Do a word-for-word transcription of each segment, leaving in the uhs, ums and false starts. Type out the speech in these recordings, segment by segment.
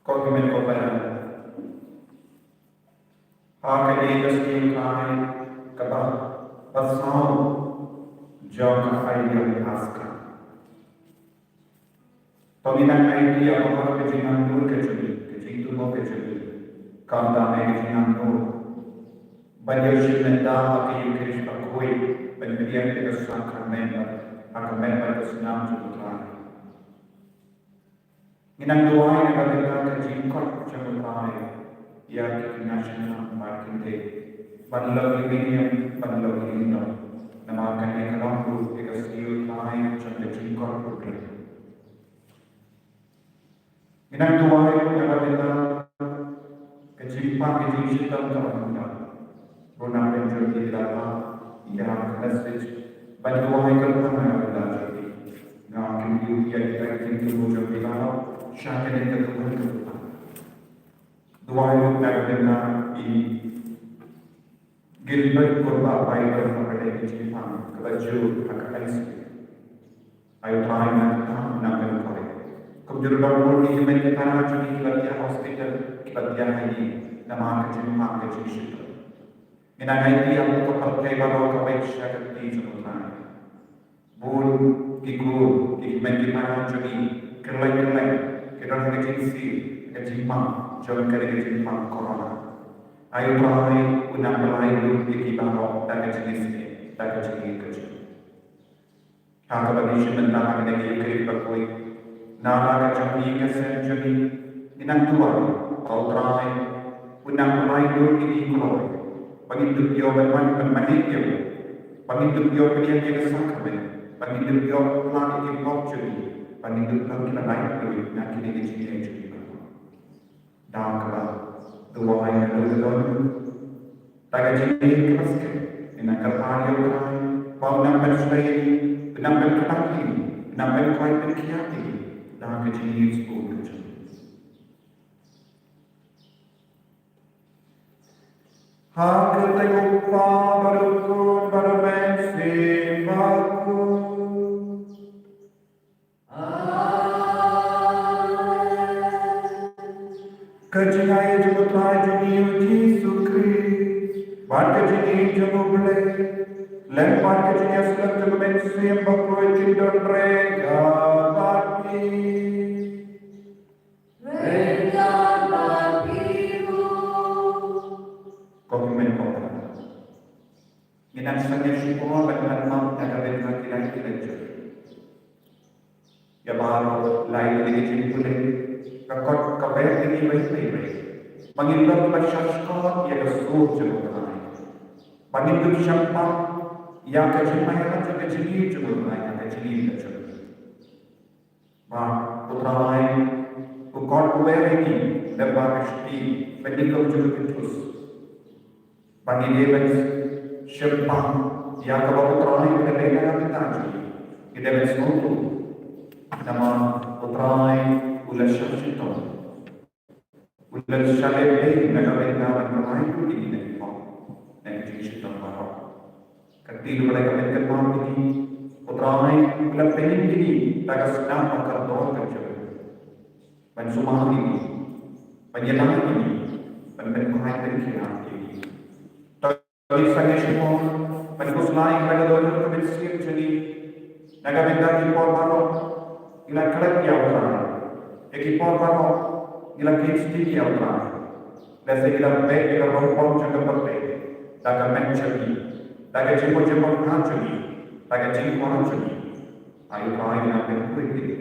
Ko hynmen ko para, ha kane ka sngi Trai kaba, ba saw jong ka aïom Paskha. To ngin nang aiti ïa baroh ka jingangnud ka jong ngi, ka jingthmu ka jong ngi, kumta me ka jingangnud ban ïoh shim mynta ha ka Eukharist bakhuid, ban pdiang ïa ka sakrament ha ka met bad ka snam jong U Trai. Ngin nang duwai na ka bynta ka jingkot jong U Trai ïa ki khynnah shnong bad kynthei, ban long ki bniah, ban long ki lyngdoh. Namar kane ka long ruh ïa ka sngi U Trai jong ka jingkot U Blei. Ngin nang duwai ruh na ka bynta ka jingpang ka jingshitom ka ban ïa u nongpynjur ki la phah ïa ka message ban duwai kyrpang na ka bynta jong ki. Nga kyntu ïa kita ki jingthmu jong ki baroh sha kane ka duwai ka duwai. Duwai ruh na ka bynta i Gilbert Kurbah Bible ha ka dei ka jingpang kaba jur ha ka I C U. Ai U Trai, nang kyrpad, nang pynkoit. Kumjuh ruh bad ki hynmen ki para jong ngi kiba thiah hospital, kiba thiah ha ïing namar ka jingpang ka jingshitom. Ngin nang aiti ïa ka pyrthei baroh kawei sha ka kti jong U Trai. Bun ki kur, ki hynmen ki para jong ngi, kylleng kylleng ki don ha ka jingsih ka jingpang jong kane ka jingpang corona. Ai U Trai, u nang pynlait lut ïa ki baroh da ka jingisynei, da ka jingïeit ka jong u. Ha kaba ngi shim bynta ha kane ka Eukharist bakhuid, na la ka jong ngi, ka sem jong ngi, ngi nang duwai, ba U Trai un nang pynlait lut ïa ki kloi ba ngin dup ïoh ban wan ban mane ïa u, ba ngin dup ïoh pdiang ïa ka sakrament, ba ngin dup ïoh pynlait ïa ki pop jong ngi, ba ngin dup long kiba lait lwit na kine ki jingeh jong ngi baroh. Da kaba duwai na ka bynta da ka jingïeit kaba skhem, ngi nang kyrpad ïa U Trai ba un nang pynshlei ïa ngi, un nang pynkhiah ïa ngi, un nang pynkoit pynkhiah ïa ngi da ka jingïeit sbun ka jong u. Ha ka kyrteng U Kpa bad U Khun bad U Mynsiem Bakhuid. Ka jingaiei jong U Trai jong ngi U Jisu Khrist, bad ka jingïeit jong U Blei, lem bad ka jingïasyllok jong U Mynsiem Bakhuid kin don ryngkat bad phi. Ryngkat bad phi ruh. Ko hynmen ko para, ngin nang sangeh shipor bad nang map na ka bynta ki lai ki lynti jong ngi. Ïa baroh lai ki lynti jong ngi, ka kot ka ber ïa ngi wei pa wei, ba ngin long kiba shahshkor ïa ka sur jong U Trai, ba ngin dup shah pap, ïa ka jingmai ha ka jingïeit jong U Trai ha ka jingim ka jong ngi. Ba U Trai u khot u wer ïa ngi, lem bad ka shakti, bad ngi kum jong ka kynthus. Ba ngi dei ban shim bam ïa kaba U Trai u la leh na ka bynta jong ngi. Ngi dei ban sngewthuh. Namar U Trai u la shah shitom. U la shah leh na ka bynta ban rai ïa ngi na ki pop, na ki jingshitom baroh. Ka ktien U Blei ka pynkynmaw ïa ngi, U Trai u la pynïeng ïa ngi da ka snam ba kordor ka jong u. Ban sumar ïa ngi, ban ïalam ïa ngi, ban pynkhraw pynkhiah ïa ngi. To ngin sangeh shipor ban khuslai ïa ka dohnud ka mynsiem jong ngi. Na ka bynta ki por baroh ngi la klet ïa U Trai. Ïa ki por baroh ngi la kheiñ sting ïa U Trai. Lehse ngi la beh ïa ka rangbah jong ka pyrthei da ka met jong ngi, da ka jingmut jingpyrkhat jong ngi, da ka jingkwah jong ngi. Ai U Trai, ngi la pynkup ïa ngi.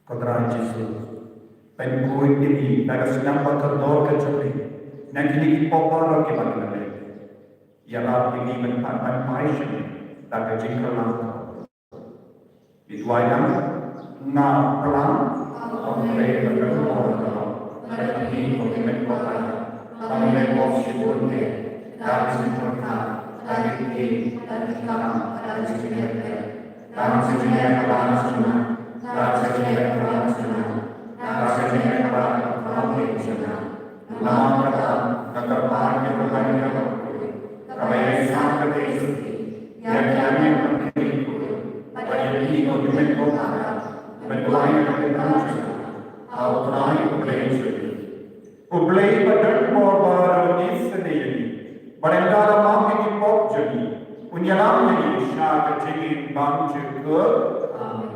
Ko Trai Jisu, pynkup ïa ngi da ka snam ba kordor ka jong me na kine ki por baroh kiba ngi la leh. Ïarap ïa ngi ban pan, ban pai sha me da ka jingkylla. Ngi duwai, nga pyrshang, ong Blei, ba ka rukom ka long, ba ka rukom ka long, ba ka rukom ka long, ba ka rukom ka long, namar kata nga kyrpad ïa ka Kynrad kaba ïeit, ïa ki arngut ba ki kynthei, bad ïa ki khynnah kiba ïeit, ban duwai ïa ka bynta jong nga ha U Trai U Blei jong ngi. U Blei ba don bor baroh un isynei ïa ngi, bad un kyrkhu ïa ki pop jong ngi, un ïalam ïa ngi sha ka jingim bymjukut. Amen.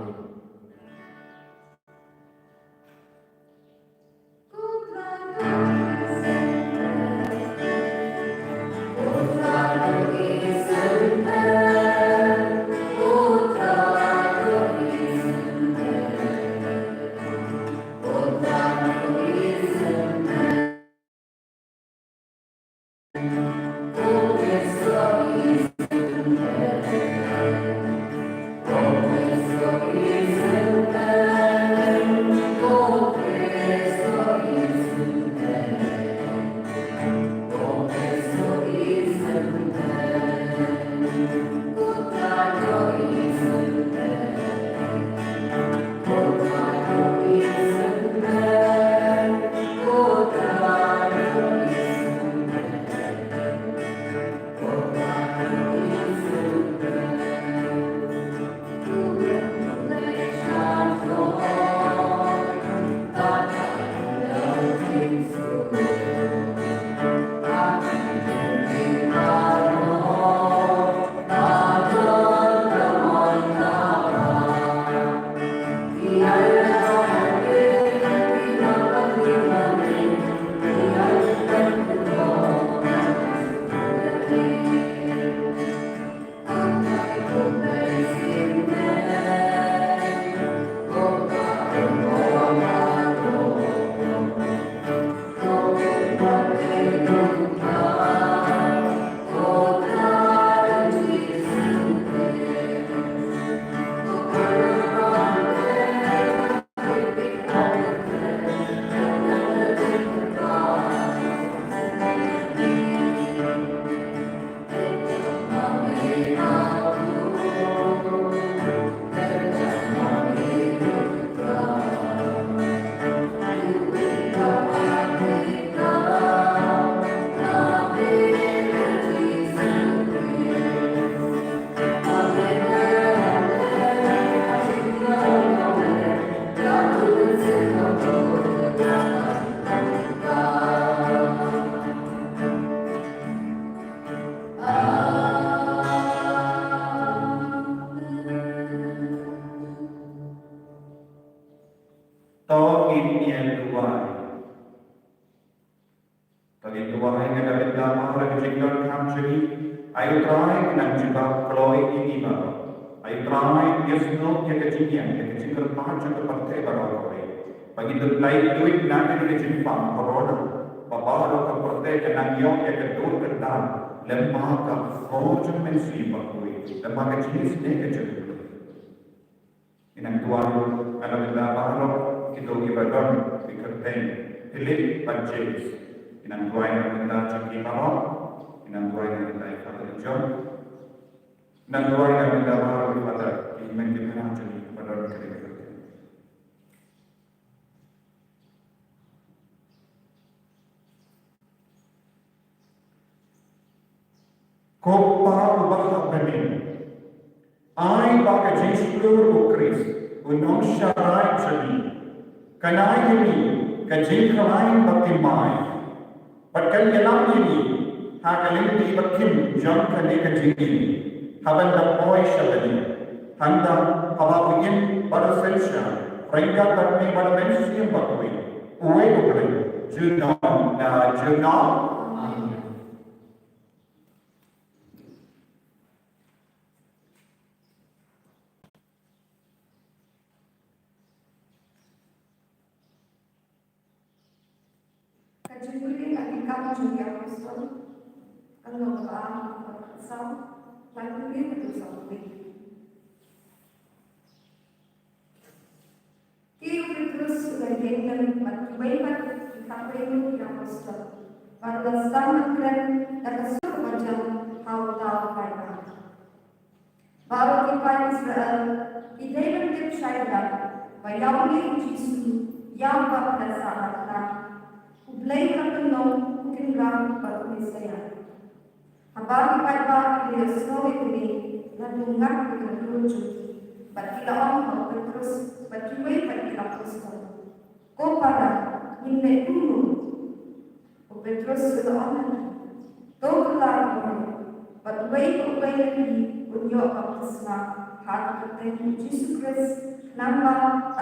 To ngin ïa duwai. To ngin duwai na ka bynta baroh ki jingdonkam jong ngi. Ai U Trai, nang jubab kloi ïa ngi baroh. Ai U Trai, ïasnoh ïa ka jingïeng, ïa ka jingkyrpad jong ka pyrthei baroh kawei. Ba ngin dup lait duh na kane ka jingpang corona. Ba baroh ka pyrthei kan nang ïoh ïa ka dur ka dar. Lem bad ka bor jong U Mynsiem Bakhuid. Lem bad ka jingisynei ka jong U Trai. Ngi nang duwai na ka bynta baroh kito kiba don ki kyrteng Philip bad James. Ngi nang duwai na ka bynta jong ki baroh. Ngi nang duwai na ka bynta i Father John. Ngi nang duwai na ka bynta baroh ki Father, ki hynmen ki para jong ngi kiba don ha kane ka kyrteng. Ko Pa uba ha bneng, ai ba ka jingshlur U Khrist, U Nongsharai jong ngi, kan ai ïa ngi ka jingkhlaiñ bathymmai, bad kan ïalam ïa ngi ha ka lynti bathymmai jong kane ka jingim, haba ngi poi sha bneng. Hangta haba U Im bad U Synshar ryngkat bad me bad U Mynsiem Bakhuid, uwei U Blei, junom la junom. Amen. Ka jingpule na Ki Kam jong ki Apostol, ka lynnong ba ar, ka dkhot saw, ka dkhot saw. Te u Petrus u la ïeng lem bad kiwei pat ki khatphra ki apostol, bad u la sdang ban kren da ka sur kaba jan ha uta u paidbah. Baroh ki paid Israel ki dei ban tip shai ba ïa une u Jisu, ïa uba phi la sah ha khmat, U Blei u la pynlong u kynrad bad u Messaïah. Haba ki paidbah ki la ïohsngew ïa kane, la dum ngat ïa ka dur jong ki, bad ki la ong ha u Petrus bad kiwei pat ki apostol, Ko para, ngin leh kumno? U Petrus u la ong ha ki, To kylla ïa ki, bad uwei pa uwei na phi un ïoh baptisma ha ka kyrteng U Jisu Khrist, khnang ba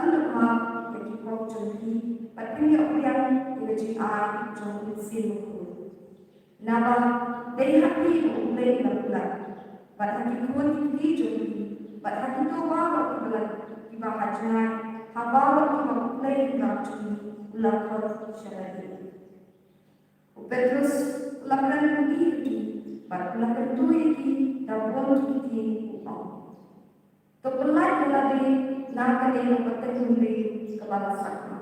yn dup map ïa ki pop jong phi, bad phin ïoh pdiang ïa ka jingai jong U Mynsiem Bakhuid. Naba dei ha phi ba U Blei u la kular, bad ha ki khun ki kti jong phi, bad ha kito baroh kiba la, kiba ha jngai ha baroh kiba U Blei u Trai jong ngi u la khot sha lade. U Petrus u la kren kumne ïa ki, bad u la kyntu ïa ki da bun ki ktien u ong, To pyllait ïa lade na kane ka pateng mynriewkaba la sakma.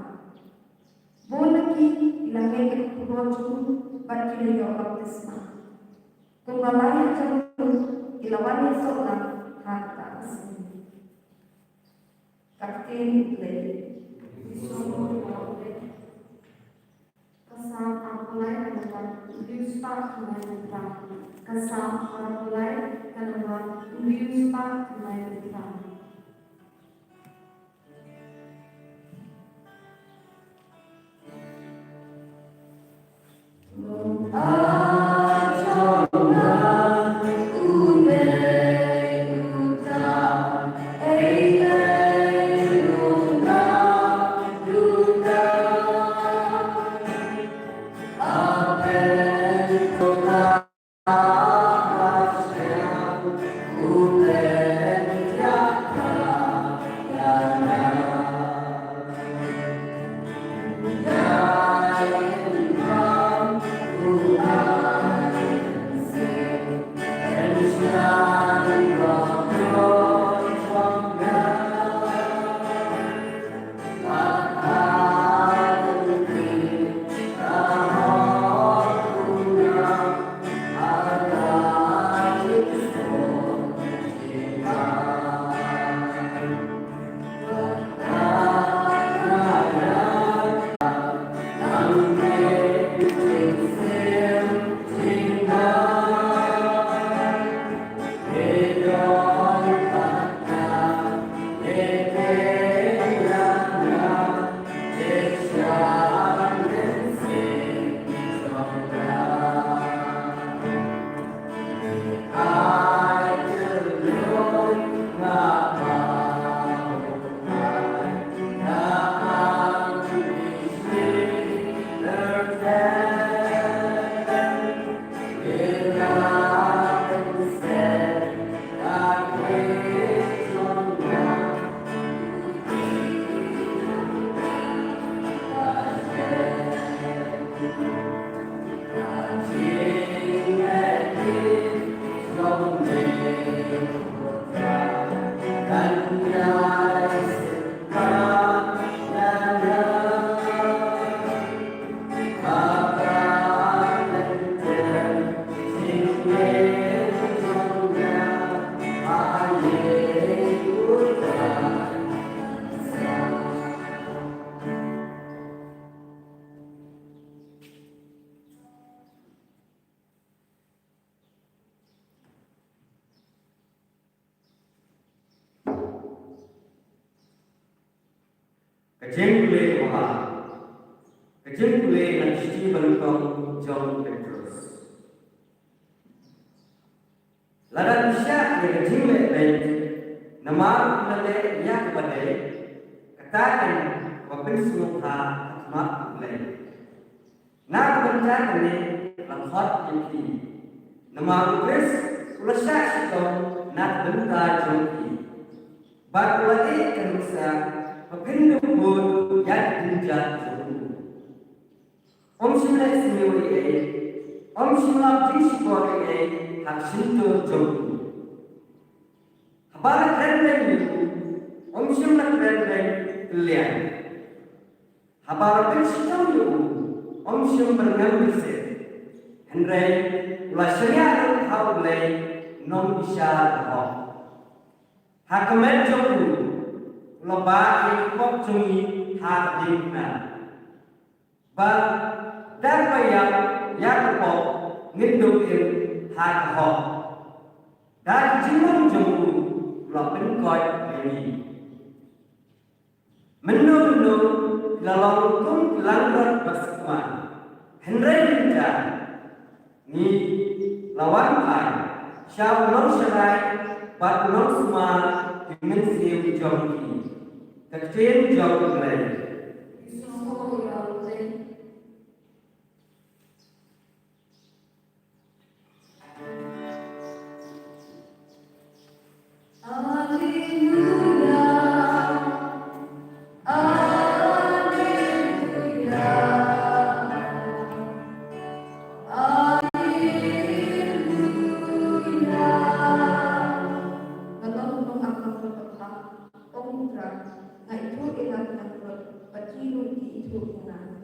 Bun na ki ki la ngeit ïa ka khubor jong u bad ki la ïoh baptisma. Kumba lai hajar ngut ki la wan ïasoh lang ha kata ka sngi. Ka ktien U Blei. Ka Salm arphew lai, ka lynnong hynriew spah khyndai phew phra. Ka Salm arphew lai, ka lynnong hynriew spah khyndai phew phra. Ka jingpule kaba ar. Ka jingpule na ka shithi ba nyngkong jong u Petros. Lada phi shah ïa ka jingleh beiñ, namar phi la leh ïa kaba dei, kata keiñ kaba pynsngewbha ha khmat U Blei. Na ka bynta kane la khot ïa phi, namar U Khrist u la shah shitom na ka bynta jong phi, bad u la ïeh ka nuksa ba phin dup bun ïa ka jingjia jong u. Um shym leh sniew ei ei, um shym lap jingshukor ei ei ha ka shyntur jong u. Haba la kren beiñ ïa u, um shym la kren beiñ kylliang. Haba la pynshitom ïa u, um shym byrngem bishar. Hynrei u la shaniah lut ha U Blei, u nongbishar bahok. Ha ka met jong u, u la bah ïa ki pop jong ngi ha ka diengphna. Bad da kaba ïap ïa ka pop ngin duh im ha ka hok. Da ka jinglong jong u, u la pynkoit ïa ngi. Mynno mynno la long kum ki langbrot ba sukma. Hynrei mynta ngi la wan phai sha u nongsharai bad u nongsumar ki mynsiem jong ngi. Ka ktien jong U Blei. Alleluia, alleluia, alleluia. Nga long u nongap nongpynlong, ong U Trai, nga ithuh ïa la ki nongpynlong, bad ki ruh ki ithuh ïa nga.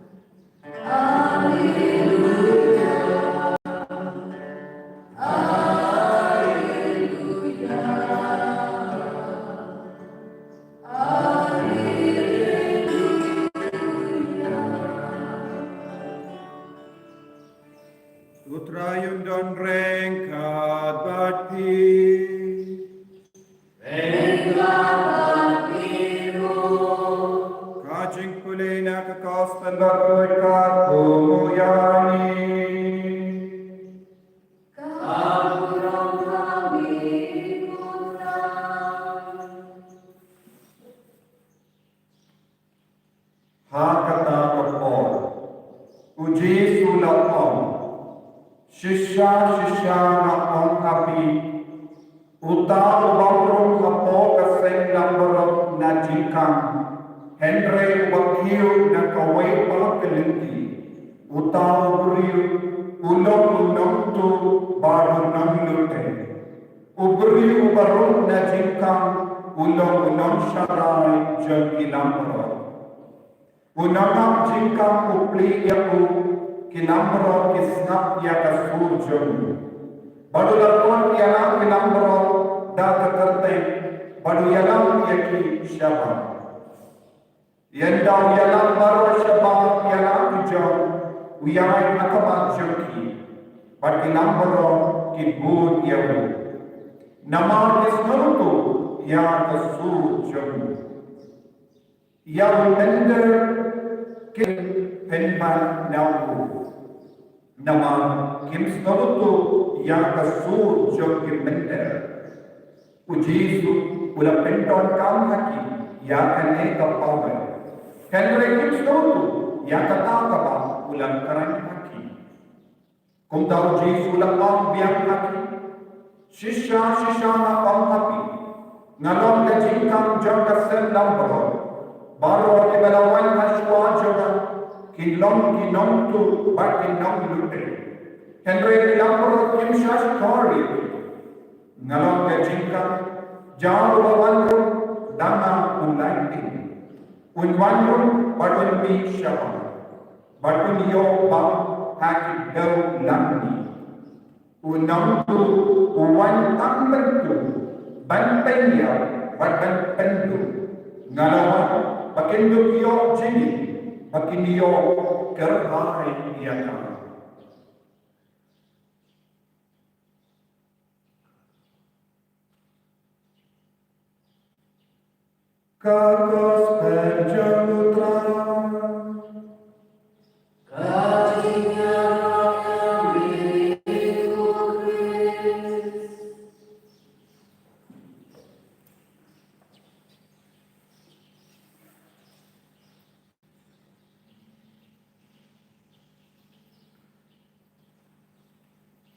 U Trai un don ryngkat bad phi. Ka jingpule na ka Gospel bakhuid katkum u Ïoannis. Ha kata ka por, U Jisu u la ong, shisha shisha nga ong ha phi, uta u bym rung hapoh ka seng langbrot na jingkam, hynrei uba kiew na kawei pat ka lynti, uta u briew u long u nongtuh bad u nonglute. U briew uba rung na jingkam u long u nongsharai jong ki langbrot. U nongap jingkam u plie ïa u, ki langbrot ki sngap ïa ka sur jong u. Bad u la khot ïa la ki langbrot da ka kyrteng, bad u ïalam ïa ki shabar. Ynda u ïalam baroh shabar ïa la ki jong u, u ïaid ha khmat jong ki, bad ki langbrot ki bud ïa u, namar ki sngewthuh ïa ka sur jong u. Ïa u mynder kim pynban na u, namar kim sngewthuh ïa ka sur jong ki mynder. U Jisu u la pyndonkam ha ki ïa kane ka paw, hynrei kim sngewthuh ïa kata kaba u la kren ha ki. Kumta U Jisu u la ong biang ha ki, shisha shisha nga ong ha phi, nga long ka jingkam jong ka seng langbrot. Baroh kiba la wan ha shuwa jong nga ki long ki nongtuh bad ki nonglute, hynrei ki langbrot kim shahshkor ïa ki. Nga long ka jingkam, jar uba wan ruh da nga un lait im. Un wan ruh bad un mih shabar, bad un ïoh bam ha ki dewlangni. U nongtuh u wan tang ban tuh, ban pynïap bad ban pynduh. Nga la wan ba kin dup ïoh jingim, ba kin ïoh kyrhai ïa ka. Ka Gospel jong u Trai.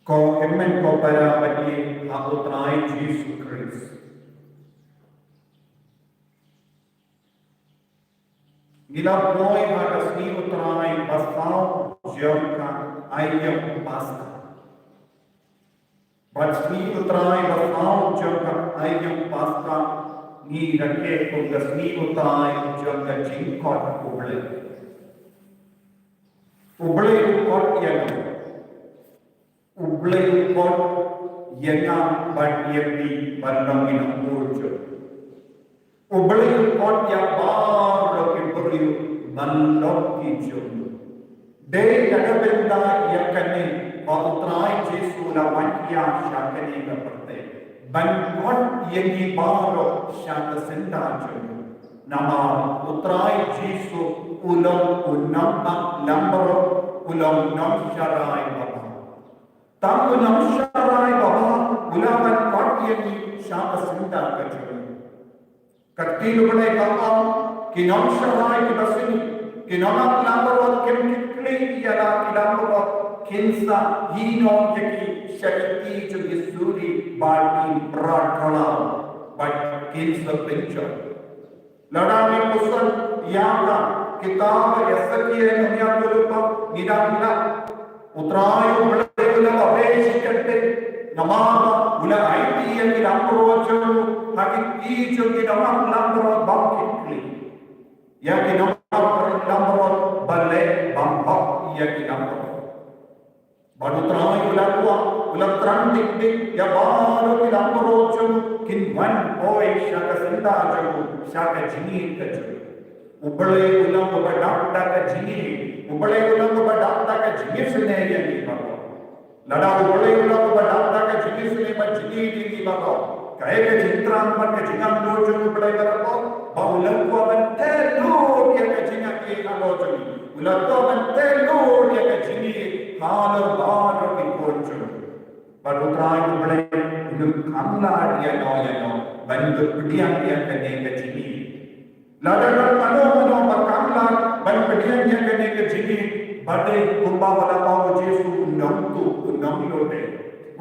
Ko hynmen ko para bad ïing ha u Trai Jisu Khrist. Ngi la poi ha ka sngi u Trai ba saw jong ka aiom Paska. Bad sngi u Trai ba saw jong ka aiom Paska ngi rakhe kum ka sngi u Trai jong ka jingkot U Blei. U Blei u kot ïa nga. U Blei u kot ïa nga bad ïa phi ban long ki nongbuh jong. U Blei u kot ïa baroh ki briew ban long ki jong. Dei na ka bynta ïa kane ba u Trai Jisu u la wan ïa sha kane ka pyrthei ban kot ïa ngi baroh sha ka syndah jong. Namar u Trai Jisu u long u nongak langbrot, u long nongsharai babha. Tang u nongsharai babha u la wan kot ïa ngi sha ka syndah ka jong. Ka ktien U Blei ka ong, ki nongsharai kiba sniew, ki nongak langbrot kim kit kli ïa la ki langbrot, kin sa ïehnoh ïa ki sha ki kti jong ki suri bad ki mrad khlaw bad kin sa pynjot. Lada ngi pyrshang ïa ka kitab Esekiel, ngi ïa ka lypa, ngi dang ïa U Trai U Blei u la ba beh shi kyntien, namar ba u la aiti ïa ki langbrot jong u ha ki kti jong ki nongak langbrot bym kit kli. Ïa ki nongak langbrot ba leh bym hok ïa ki langbrot. Bad U Trai u la kwah, u la thrang dik dik ïa baroh ki langbrot jong u kin wan poi sha ka syndah jong u, sha ka jingïeit ka jong u. U Blei u long uba dap da ka jingïeit. U Blei u long uba dap da ka jingisynei ïa ngi baroh. Lada U Blei u long uba dap da ka jingisynei bad jingïeit ïa ngi baroh, kaei ka jingthrang bad ka jingangnud jong U Blei baroh? Ba u la kwah ban teh lut ïa ka jingïeit halor jong ngi. U la kwah ban teh lut ïa ka jingïeit halor baroh ki khun jong u. Bad U Trai U Blei u nym khang lad ïano ïano ban pdiang ïa kane ka jingïeit. Lada don mano mano ba khang lad ban pdiang ïa kane ka jingïeit, ba dei kumba ba la ong u Jisu, u nongtuh, u nonglut.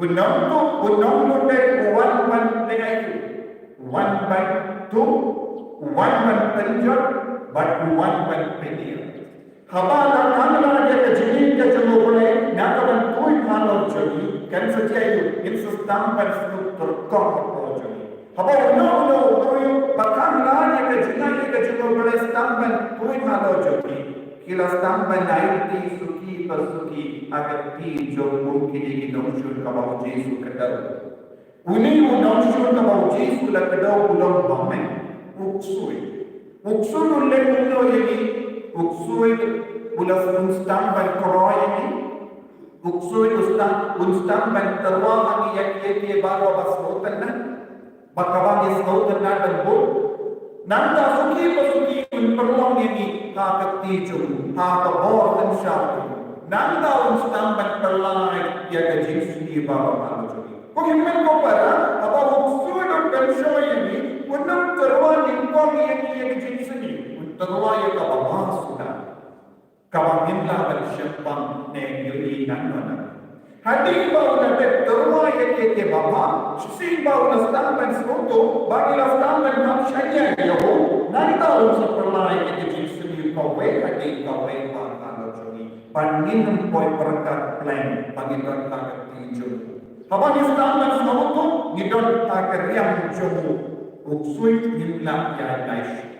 U nongtuh, u nonglut u wan ban leh aïu? U wan ban tuh, u wan ban pynjot, bad u wan ban pynïap. Haba la khang lad ïa ka jingïeit ka jong U Blei na ka ban tuid halor jong ngi, kan sa jia aïu? Ngin sa sdang ban sngewtyrkhong halor jong ngi. Haba uno uno u briew ba khang lad ïa ka jingïeit ka jong U Blei sdang ban tuid halor jong ngi, ki la sdang ban aiti suki pa suki ha ka kti jong um kine ki nongshun kaba u Jisu u kdew. Une u nongshun kaba u Jisu u la kdew u long bymman, u ksuid. U ksuid u leh kumno ïa ngi? U ksuid u la, un sdang ban khroi ïa ngi. U ksuid u sdang, un sdang ban tyrwa ha ngi ïa kiei kiei baroh ba sngewtynnat, ba kaba ngi sngewtynnat ban bud. Nangta suki pa suki un pynlong ïa ngi ha ka kti jong u, ha ka bor synshar jong u. Nangta un sdang ban pynlait ïa ka jingsniew baroh halor jong ngi. Ko hynmen ko para, haba u ksuid u pynshoi ïa ngi, un nym tyrwa nyngkong ïa ngi ïa ka jingsniew, un tyrwa ïa kaba bha suda. Kaba ngin lah ban shemphang ne ïohi nangne nangne. Hadien ba u la dep tyrwa ïa kiei kiei ba bha, shisien ba u la sdang ban sngewthuh ba ngi la sdang ban nang shaniah ïa u, nangta un sa pynlait ïa ka jingsniew kawei hadien kawei ba halor jong ngi. Ba ngin nym poi pyrkhat pleng ba ngi don ha ka kti jong u. Haba ngi sdang ban sngewthuh ngi don ha ka riam jong u, u ksuid ngim lah ïa nai shuh.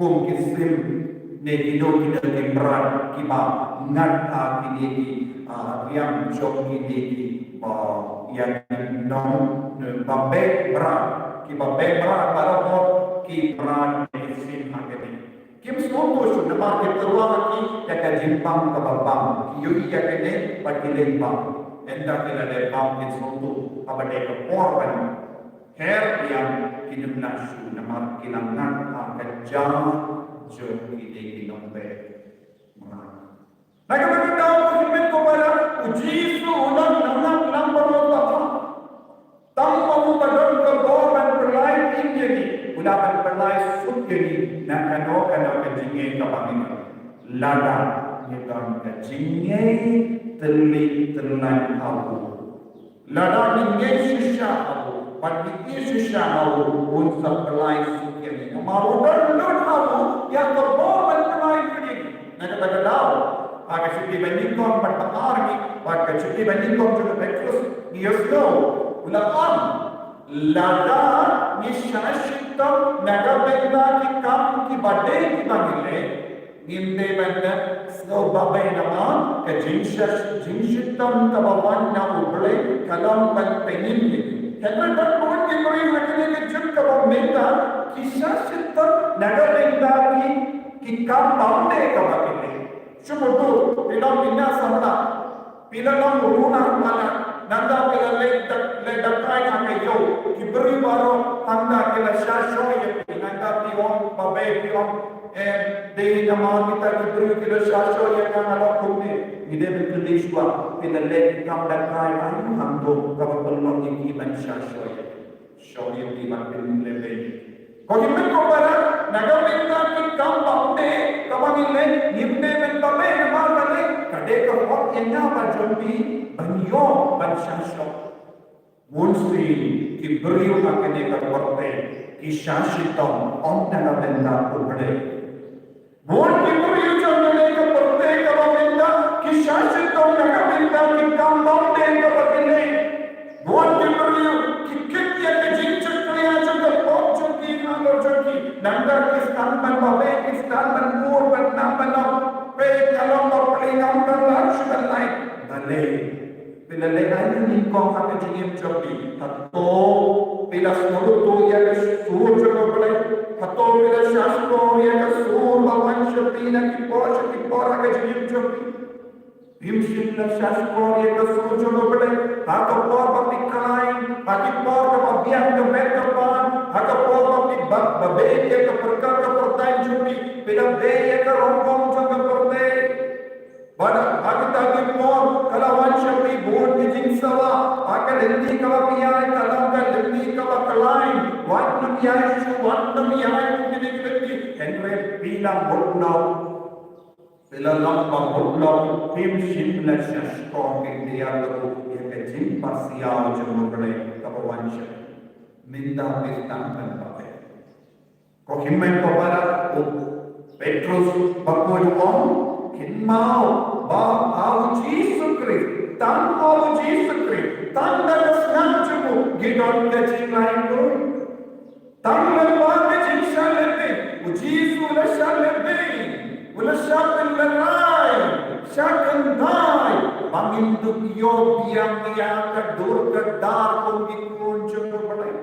Kum ki sim ne kino kino ki mrad kiba ngat ha kine ki, ah, riam jong kine ki, ah, ïa ki nong, ne, ba beh mrad, kiba beh mrad baroh ki mrad ne ki sim ha kine. Kim sngewthuh shuh namar ki tyrwa ha ki ïa ka jingbam kaba bam, ki ïohi ïa kine bad ki leit bam. Ynda ki la dep bam kim sngewthuh haba dei ka por ban her riam, kim lah shuh namar ki la ngat ha ka ja jong kine ki nongpeit. Na kata ka daw, ko hynmen ko para, u Jisu u la ngat lang bad u Kpa. Tang ba u ba don ka bor ban pynlait im ïa ngi, u la ban pynlait suk ïa ngi na kano kano ka jingeh kaba ngi don. Lada ngi don ka jingngeit tylli tyllaiñ ha u. Lada ngi ngeit shisha ha u, bad ngi ïeit shisha ha u, un sa pynlait suk ïa ngi. Namar u don lut ha u ïa ka bor ban pynlait ïa ngi. Na kata ka daw, ha ka shithi ba nyngkong bad ba ar ngi, bad ka shithi ba nyngkong jong u Petrus, ngi ïohsngew u la ong, lada ngi shah shitom na ka bynta ki kam kiba dei kiba ngi leh, ngim dei ban da sngewbha bha namar ka jingshah, jingshitom kaba wan na U Blei ka long ban pynïeng ïa ngi. Hynrei don bun ki briew ha kane ka juk kaba mynta ki shah shitom na ka bynta ki, ki kam bymdei kaba ki leh. Shu mutdur, phi long ki nongsamla, phi la long ruh na palat, nangta phi la leh dak-, leh dakai ha ka ïew, ki briew baroh hangta ki la shah shoh ïa phi, nangta phi ong ba beh, phi ong, em, dei namar kita ki briew ki la shah shoh ïa nga nga long kumne. Ngi dei ban kylli shuwa, phi la leh ki kam dakai aiu hangto kaba pynlong ïa ki ban shah shoh ïa phi. Shoh ïa phi ban pynlehbeiñ. Ko hynmen ko para, na ka bynta ki kam bymdei kaba ngi leh, ngim dei ban babeh namar balei, ka dei ka hok ïa nga bad jong phi ban ïoh ban shah shoh. Bun sien ki briew ha kane ka pyrthei ki shah shitom ym na ka bynta U Blei. Bun ki briew jong kane ka pyrthei kaba mynta ki shah shitom na ka bynta ki kam bymdei kaba ki leh. Bun ki briew ki kit ïa ka jingshakri jong ka pop jong ki halor jong ki. Nangta ki sdang ban babeh, ki sdang ban bud, ban nam ban nam. Peit nga long ba pyrshah, ngam don lad shuh ban lait. Balei? Phi la leh aiu nyngkong ha ka jingim jong phi? Hato phi la sngewthuh ïa ka sur jong U Blei? Hato phi la shahshkor ïa ka sur ba wan sha phi na ki por sha ki por ha ka jingim jong phi? Phim shym la shahshkor ïa ka sur jong U Blei ha ka por ba phi khlaiñ, ha ki por kaba biang ka met ka pan, ha ka por ba phi ba, babeh ïa ka pyrkhat ka pyrthei jong phi, phi la beh ïa ka rangbah jong ka pyrthei. Bad ha kita ki por ka la wan sha phi bun ki jingsawa, ha ka lynti kaba phi ïaid ka long ka lynti kaba khlaiñ, wat nym ïaid shuh, wat nym ïaid kum kine ki lynti, hynrei phi la mut noh. Phi la long ba mut noh, phim shym la shahshkor, phi la ïa ka jingpasiaw jong U Blei kaba wan sha phi. Mynta phi sdang ban babeh. Ko hynmen ko para, u Petrus bakhuid u ong, kynmaw ba ha u Jisu Khrist, tang ha u Jisu Khrist, tang da ka snam jong u ngi don ka jinglaitluid. Tang lyngba ka jingshah lehbeiñ, u Jisu u la shah lehbeiñ, u la shah pynlehrain, shah kynthai, ba ngin dup ïoh biang ïa ka dur ka dar kum ki khun jong U Blei.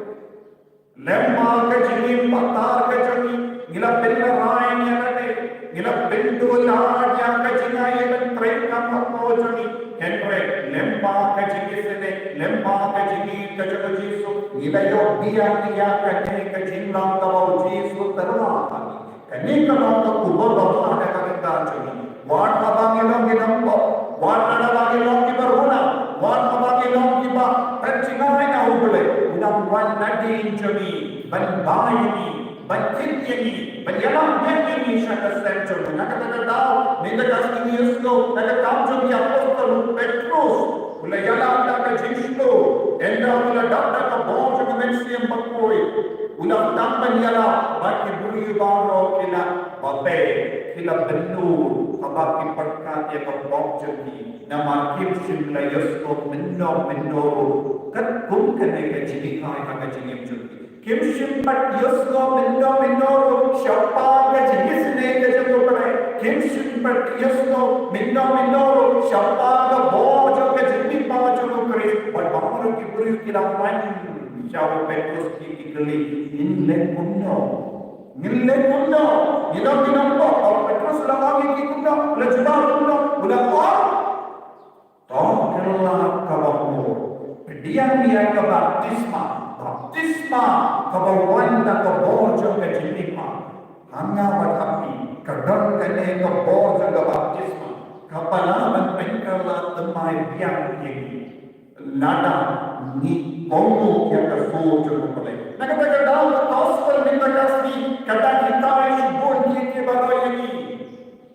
Lyngba ka jingim patar ka jong ngi, ngi la pynlehrain ïa lade, ngi la pynduh lad ïa ka jingai ban trei kam hapoh jong ngi. Hynrei lyngba ka jingisynei, lyngba ka jingïeit ka jong u Jisu, ngi la ïoh biang ïa kane ka jinglong kaba u Jisu u tyrwa ha ngi. Kane ka long ka khubor babha na ka bynta jong ngi. Wat haba ngi long ki nongpop, wat haba ngi long kiba runa, wat haba ngi long kiba pynjngai na U Blei, u dang wan nadien jong ngi ban bai ïa ngi, ban kit ïa ngi, ban ïalam biang ïa ngi sha ka sem jong u. Na kata ka daw, mynta ka sngi ngi ïohsngew na ka kam jong ki apostol, u Petrus u la ïalam da ka jingshlur, ynda u la dap da ka bor jong ka Mynsiem Bakhuid. U la tang ban ïalam, bad ki briew baroh ki la babeh, ki la bynnud haba ki pyrkhat ïa ka pop jong ki. Namar kim shym la ïohsngew mynno mynno ruh katkum kane ka jinghikai ha ka jingim jong ki. Kim shym pat ïohsngew mynno mynno ruh shaphang ka jingisynei ka jong U Blei. Kim shym pat ïohsngew mynno mynno ruh shaphang ka bor jong ka jingmihpat jong U Khrist. Bad baroh ki briew ki la wan sha u Petrus ki, ki kylli, ngin leh kumno? Ngin leh kumno? Ngi long ki nongpop. U Petrus u la ong ïa ki kumno? U la jubab kumno? U la ong, to kylla kaba mut, pdiang ïa ka baptisma, ba baptisma kaba wan da ka bor jong ka jingim. Ha nga bad ha phi ka don kane ka bor jong ka baptisma kaba lah ban pynkylla thymmai biang ïa ngi lada ngi kohnguh ïa ka sur jong U Blei. Na kata ka daw ka gospel mynta ka sngi ka dang hikai shibun kine kiba roi ïa ngi.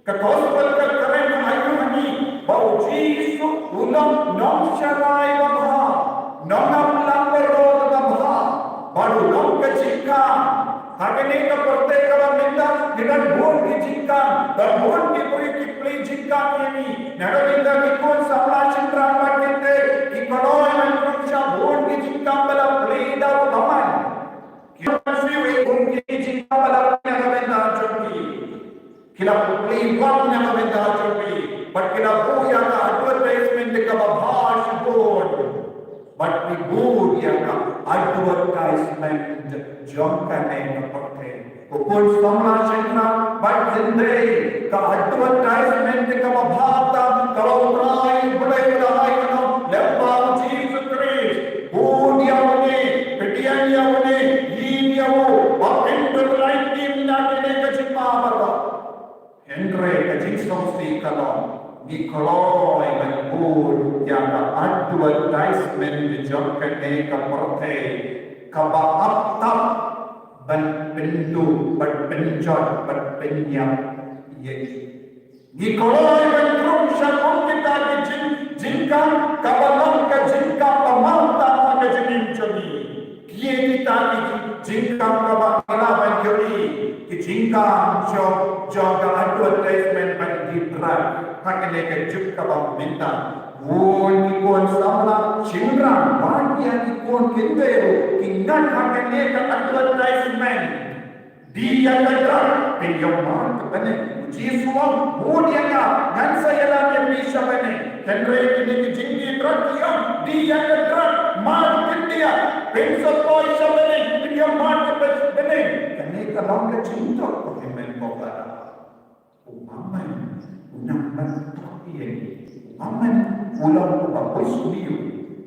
Ka gospel ka kren ha ïa ngi ba U Jisu u long nongsharai babha, nongap lam baroh babha, bad u long ka jingkam. Ha kane ka pyrthei kaba mynta ngi don bun ki jingkam, don bun ki briew ki plie jingkam ïa ngi. Na ka bynta ki khun samla shynrang bad ki khynnah, ki kloi ban pynshah bun ki jingkam ba la plie da u bymman. Ki la pynshoi bun ki jingkam ba la plie na ka bynta jong ki. Ki la plie wat na ka bynta jong ki. Bad ki la buh ïa ka advertisement kaba bha shibun. Bad ki buh ïa ka advertisement jong kane ka pyrthei. Ko khun samla shynrang bad khynnah, ka advertisement kaba bha tam kaba U Trai U Blei u la ai, ka long lyngba U Jisu Khrist. Bud ïa une, pdiang ïa une, ïeit ïa u, ba phin pynkhlaiñ kim na kine ki jingma baroh. Hynrei ka jingsngewsih ka long, ngi kloi ban bud ïa ka advertisement jong kane ka pyrthei kaba ap tap ban pynduh, ban pynjot, ban pynïap ïa ngi. Ngi kloi ban rung sha kum kita ki jing, jingkam kaba long ka jingkam ba man tam ha ka jingim jong ngi. Kine kita ki jing, jingkam kaba ngi lah ban ïohi, ki jingkam jong, jong ka advertisement ban die drug ha kane ka juk kaba mynta. Bun ki khun samla shynrang bad ïa ki khun kynthei ruh ki ngat ha kane ka advertisement. Die ïa ka drug, phin ïoh mad ka bneng. U Jisu u ong, bud ïa nga, ngan sa ïalam ïa phi sha bneng. Hynrei kine ki jingdie drug ki ong, die ïa ka drug, mad khyndiat, phin sa poi sha bneng, phin ïoh mad ka bneng. Kane ka long ka jingduk, ko hynmen ko para. U bymman u nang ban tok ïa ngi. U bymman u long uba bunsniew,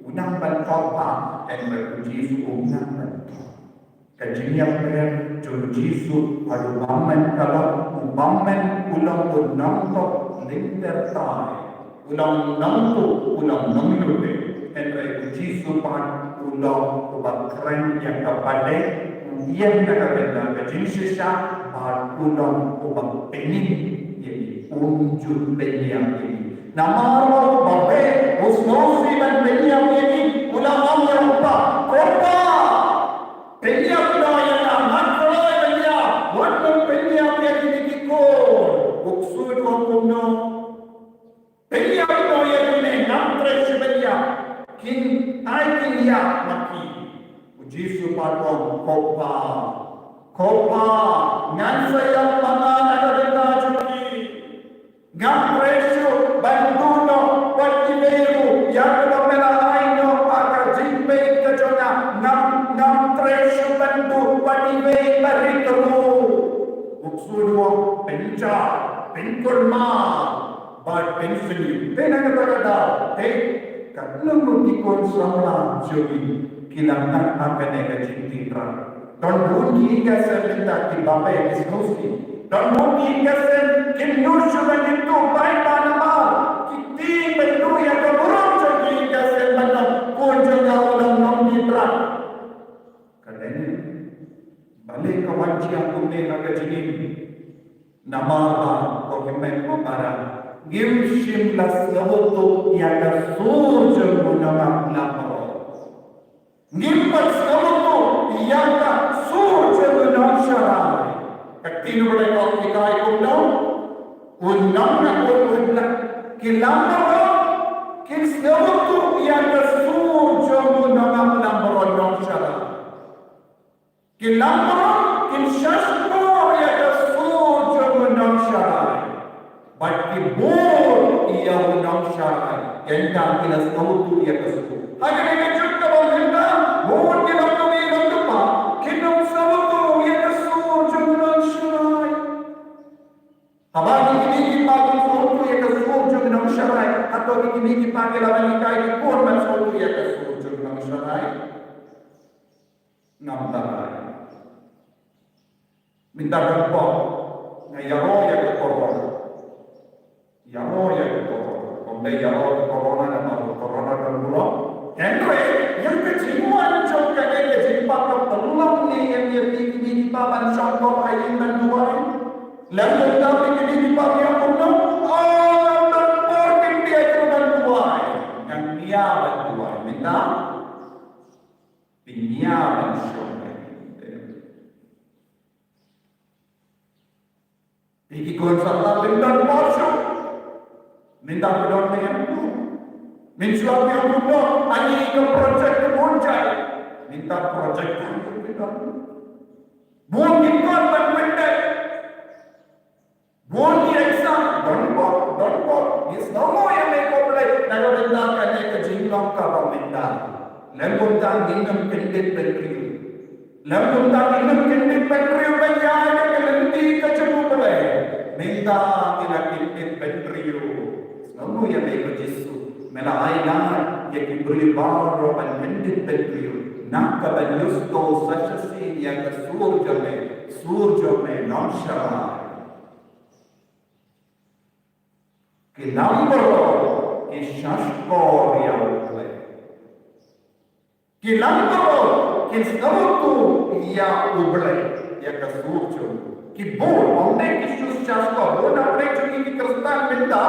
u nang ban tok bha, hynrei U Jisu u nang ban tok. Ka jingïapher jong U Jisu bad u bymman ka long, u bymman u long u nongtok lynter tai. U long nongtuh, u long nonglute. Hynrei U Jisu pat u long uba kren ïa kaba leh, u ïeng na ka bynta ka jingshisha, bad u long uba pynïap ïa ngi, um ju pynïap ïa ngi. Namar ba u babe u sngewsih ban pynïap ïa ngi, u la ong ïa u kpa, ko kpa, pynïap noh ïa nga, nga kloi ban ïap, wat nym pynïap ïa kine ki khun. U ksuid u ong kumno? Pynïap noh ïa kine, ngam treh shuh ban ïap. Kin, ai kin ïap ma ki. U Jisu pat u ong, ko kpa, ko kpa, ngan sa ïap ma nga na ka bynta jong ki. Ngam treh shuh ban duh noh wat iwei ruh ïa kaba me la ai noh ha ka jingpeit ka jong nga. Ngam, ngam treh shuh ban duh wat iwei barit ruh. U ksuid u ong, pynjah, pynkulmar bad pynsniew. Te na kata ka daw, te, katno ngut ki khun samla jong ngi ki la ngat ha kane ka jingdie drug. Don bun ki ïing ki sem mynta ki babe ki sngewsih. Don bun ki ïing ki sem kim nud shuh ban ïathuh paidbah namar ki tieng ban duh ïa ka burom jong ki ïing ki sem ban ong khun jong nga u long nongdie drug. Ka dei ne balei ka wan jia kumne ha ka jingim? Namar ba, ko hynmen ko para, ngim shym la sngewthuh ïa ka sur jong u nongap lam baroh. Ngim pat sngewthuh ïa ka sur jong u nongsharai. Ka ktien U Blei ka ong hikai kumno? U nongap, u nongap ki lam baroh kin sngewthuh ïa ka sur jong u nongap lam baroh, nongsharai. Ki lam baroh kin shahshkor ïa ka sur jong u nongsharai. Bad ki bud ïa u nongsharai. Ynda ki la sngewthuh ïa ka sur. Ha kane ka juk kaba mynta, bun ki long kmie long kpa kin ym sngewthuh ïa ka sur jong u nongsharai. Haba ki kmie ki kpa kim sngewthuh ïa ka sur jong u nongsharai, hato ki kmie ki kpa ki lah ban hikai ki khun ban sngewthuh ïa ka sur jong u nongsharai? ngam tang ai. Mynta ka por nga ïaroh ïa ka corona. Ïaroh ïa ka corona. Kum dei ïaroh ka corona namar ka corona ka murok. Hynrei ïa ka jingwan jong kane ka jingpang ka pynlong ne ïa kine kiba ban shongkor ha ïing ban duwai. Lem mynta kine kiba ïa kumno. Oh, ban por kin ïa ban duwai. Ngan ïa ban duwai mynta. Pynïa ban shong. Phi ki khun samla pynban por shuh. Mynta phi don ne em? Mynshuwa phi ong kumno, ani ka project ka bun jai. Mynta project ka bun phi don. Bun ki khun ban pynban. Bun ki exam, don bok, don bok. Ngi sngewnguh ïa me ko Blei, na ka bynta kane ka jinglong kaba mynta. Lem kumta ngin ym kyndit bynriew. Lem kumta ngin ym kyndit bynriew ban ïaid ïa ka lynti ka jong U Blei. Mynta ngi la kyndit bynriew. Sngewnguh ïa me ko Jisu. Me la ai lad ïa ki briew baroh ban kyndit bynriew. Na ka ban ïohsngew sa shisien ïa ka sur jong me, sur jong me nongshakri. Ki nang baroh ki shahshkor ïa U Blei. Ki nang baroh ki sngewthuh ïa U Blei, ïa ka sur jong u. Ki bun, ym dei ki shu shahshkor, bun na pdeng jong ngi ki Khristan mynta,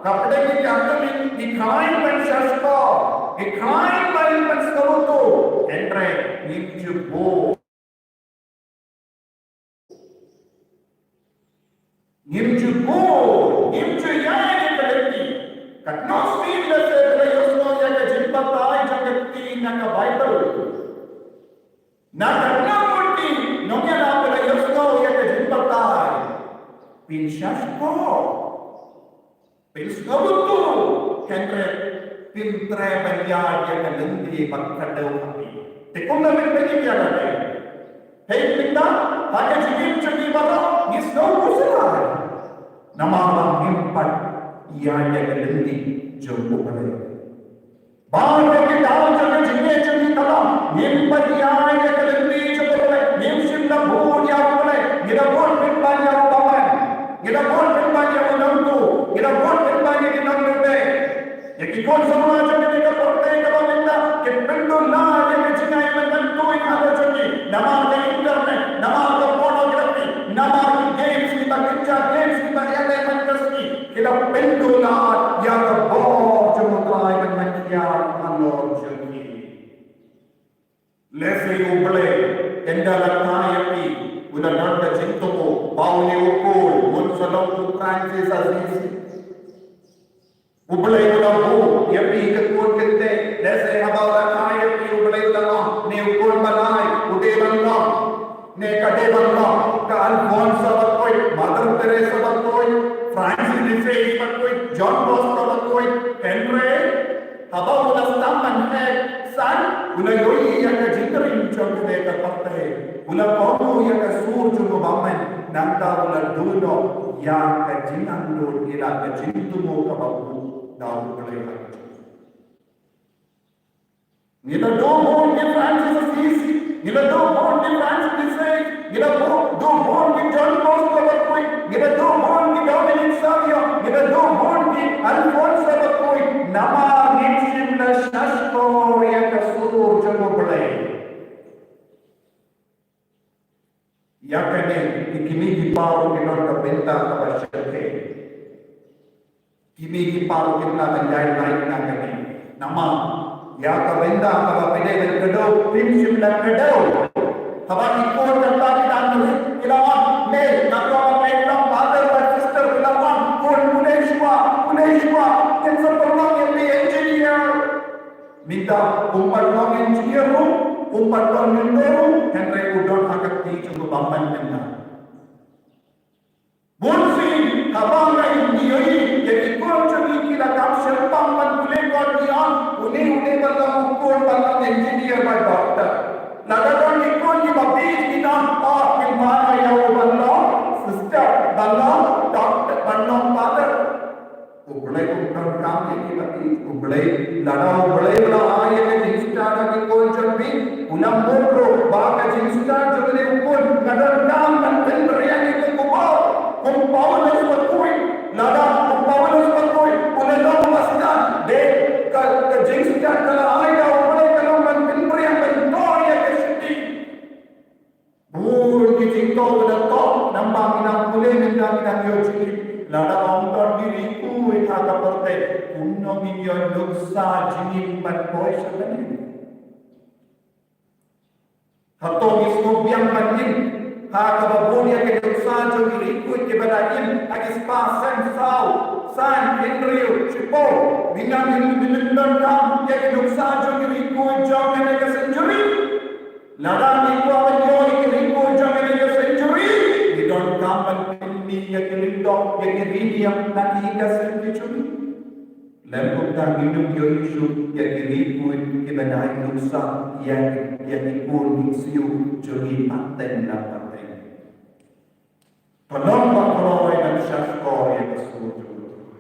na pdeng ngi ki Katholik, ki khlaiñ ban shahshkor, ki khlaiñ ban, ban sngewthuh, hynrei ngim ju bun. Ngim ju bun, ngim ju ïaid ïa ka lynti. Katno sien lehse phi la ïohsngew ïa ka jingbatai jong ka ktien na ka Baibl. Na katno ngut ki nongïalam phi la ïohsngew ïa ka jingbatai. Phin shahshkor. Phin sngewthuh, hynrei phin treh ban ïaid ïa ka lynti ba kdew ha phi. Te kumno phin pynïaid ïa kane? Hei mynta, ha ka jingim jong ngi baroh, ngi sngew khuslai. Namar ba ngim pat ïaid ïa ka lynti jong U Blei. Baroh ki daw jong ka jingim jong ngi tang ngim pat ïaid ïa ka lynti jong U Blei, ngim shym la bud ïa U Blei, ngi la bud pynban ïa u bymman, ngi la bud pynban ïa u nongtuh, ngi la bud pynban ïa ki nongriewbeiñ. Ïa ki khun samla jong kane ka pyrthei kaba mynta, ki pynduh lad ïa ka jingai mynta, tuid halor jong ki, namar ka internet, namar ka pornography, namar ki games, kita ki games, kita ïa ka man ka sngi. Ki la pynduh lad ïa ka bor jong U Trai ban mat ïa halor jong ki. Lehse U Blei ynda la kha ïa phi u la don ka jingthmu ba une u khun un sa long u Francis Assisi. U Blei u la buh ïa phi ka khun kynthei, lehse haba u la kha ïa phi U Blei u la ong ne u khun ba lai u dei ban long. Ne ka dei ban long ka Alfonsa ba koit, Mother Teresa ba koit, Francis de Sales ba koit, John Bosco ba koit. Hynrei haba u la sdang ban heh san, u la ïohi ïa ka jingkren jong kane ka pyrthei. U la kohnguh ïa ka sur jong u bymman, nangta u la duh noh ïa ka jingangnud, ïa ka jingthmu kaba buh na U Blei. Ngi la duh bun ki Francis Assisi, ngi la duh bun ki Francis de Sales, ngi la duh bun ki John Bosco ba koit, ngi la duh bun ki Dominic Savio, ngi la duh bun ki Alfonsa ba koit, namar ngim shym la shahshkor ïa ka sur jong U Blei. Ïa kane, ïa kine ki baroh ki don ka bynta kaba shyrkhei. Kine ki baroh ki don ka bynta na kane. Namar ïa ka bynta kaba phi dei ban kdew, phim shym la kdew. Haba ki khun kata ki dang rit, ki la wan, "Mei, nga kwah ban long father bad sister," ki la wan, "Khun, pule shuwa, pule shuwa, ngin sa pynlong ïa phi engineer." Mynta um pat long engineer ruh, um pat long mentor ruh, hynrei u don ha ka kti jong u bymman mynta. Bun sien haba ngi ïohi ïa ki khun jong ngi ki la kam shyrkhei ban pule, khun ki ong une une ban long u khun ban long engineer bad doctor. Lada don ki khun kiba bieit ki ong, oh, pynban ïa u ban long sister, ban long doctor, ban long father. U Blei um donkam ïa kiba bieit. U Blei, lada U Blei u la ai ïa ka jingstad ha ki khun jong phi, U la mut ruh ba ka jingstad jong une u khun ka donkam ban pynbiang ïa ka khubor. Kum Paulus bakhuid, lada kum Paulus bakhuid u la long ba stad, dei ka, ka jingstad ka la ai da U Blei ka long ban pynbiang, ban tor ïa ka shakri. Bun ki jingthoh u la thoh namar ngi nang pule mynta ngi nang ïoh jingim. Lada ong don ki riewkhuid ha ka pyrthei, kumno ngin ïoh nuksa jingim ban poi sha bneng? Hato ngi sngewbiang ban im ha kaba bun ïa ki nuksa jong ki riewkhuid kiba la im ha ki spah, san, saw, san, hynriew, shiphew? Ngi nang, ngi, ngi donkam ïa ki nuksa jong ki riewkhuid jong kane ka century. Lada ngi kwah ban ïoh ïa ki riewkhuid jong kane ka century, ngi donkam ban pynmih ïa ki lyngdoh, ïa ki riewniam na ki ïing ka century. Lem kumta ngin ym ïoh shuh ïa ki riewkhuid kiba dei nuksa ïa, ïa ki khun ki ksiew jong ngi pateng la pateng. To long ba kloi ban shahshkor ïa ka sur jong U Trai.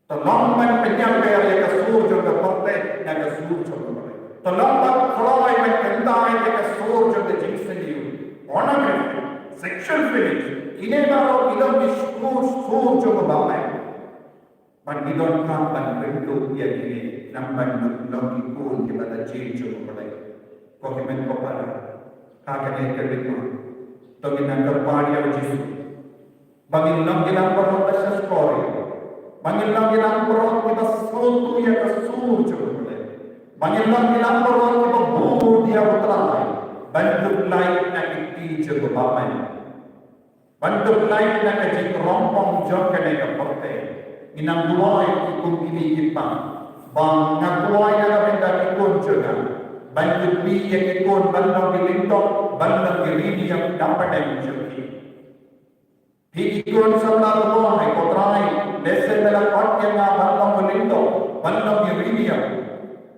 To long ban pynïap ïa ka sur jong ka pyrthei na ka sur jong U Blei. To long ba kloi ban kyntait ïa ka sur jong ka jingsniew, pornography, sexual feelings, kine baroh ki long ki sur, sur jong ka bamai. Bad ngi donkam ban kynduh ïa kine namar ban long ki khun kiba la jied jong U Blei. Ko hynmen ko para, ha kane ka ri ma, to ngin nang kyrpad ïa U Jisu ba ngin long ki nongbaroh ba shahshkor ïa U, ba ngin long ki nongbaroh kiba sngewthuh ïa ka sur jong U Blei, ba ngin long ki nongbaroh kiba bud ïa U Trai ban dup lait na ki kti jong ka bamai. Ban dup lait na ka jingrongbong jong kane ka pyrthei. Ngi nang duwai, i kum kine ki kpa, ba nga duwai na ka bynta ki khun jong nga, ban dup lait ïa ki khun ban long ki lyngdoh, ban long ki riewniam dang bteng jong ki. Phi ki khun samla duwai, ko Trai, lehse me la khot ïa nga ban long ki lyngdoh, ban long ki riewniam.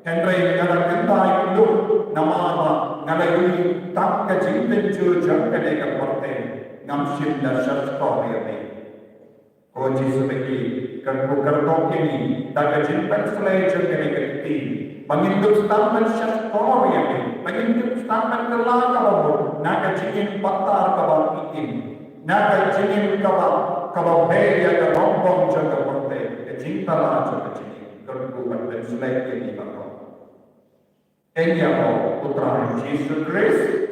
Hynrei nga la kyntait khlem namar ba nga la ïohi tang ka jingpynjur jong kane ka pyrthei, ngam shym la shahshkor ïa me. Ko Jisu, ba ngi kyrkhu kyrdoh ïa ngi da ka jingpynsleh jong kane ka ktien, ba ngin dup tang ban shahshkor ïa me, ba ngin dup tang ban kylla kaba mut na ka jingim patar kaba im, na ka jingim kaba, kaba beh ïa ka rongbong jong ka pyrthei, ka jingthala jong ka jingim. Kyrkhu ban pynsleh ïa ngi baroh. Ïa U Trai Jisu Khrist.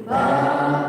Amen.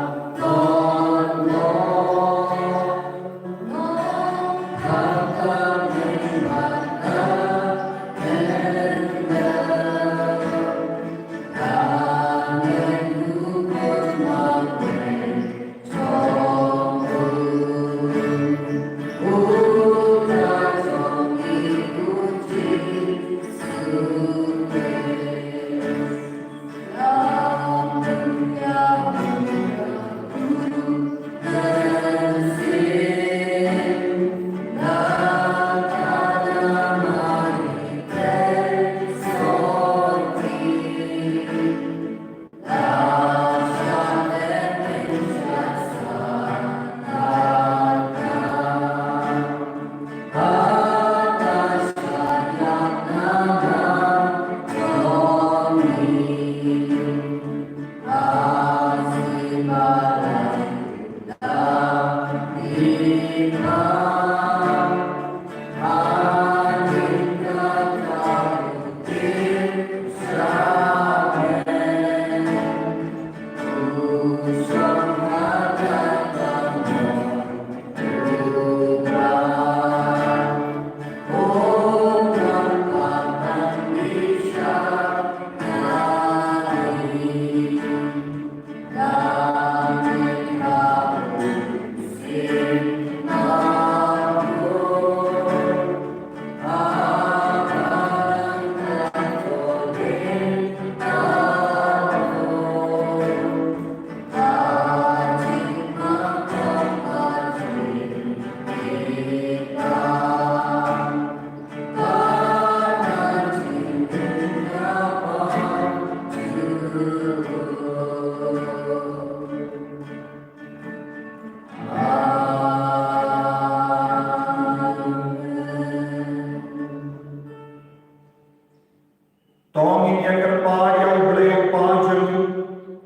To ngin ïa kyrpad ïa U Blei U Kpa jong ngi,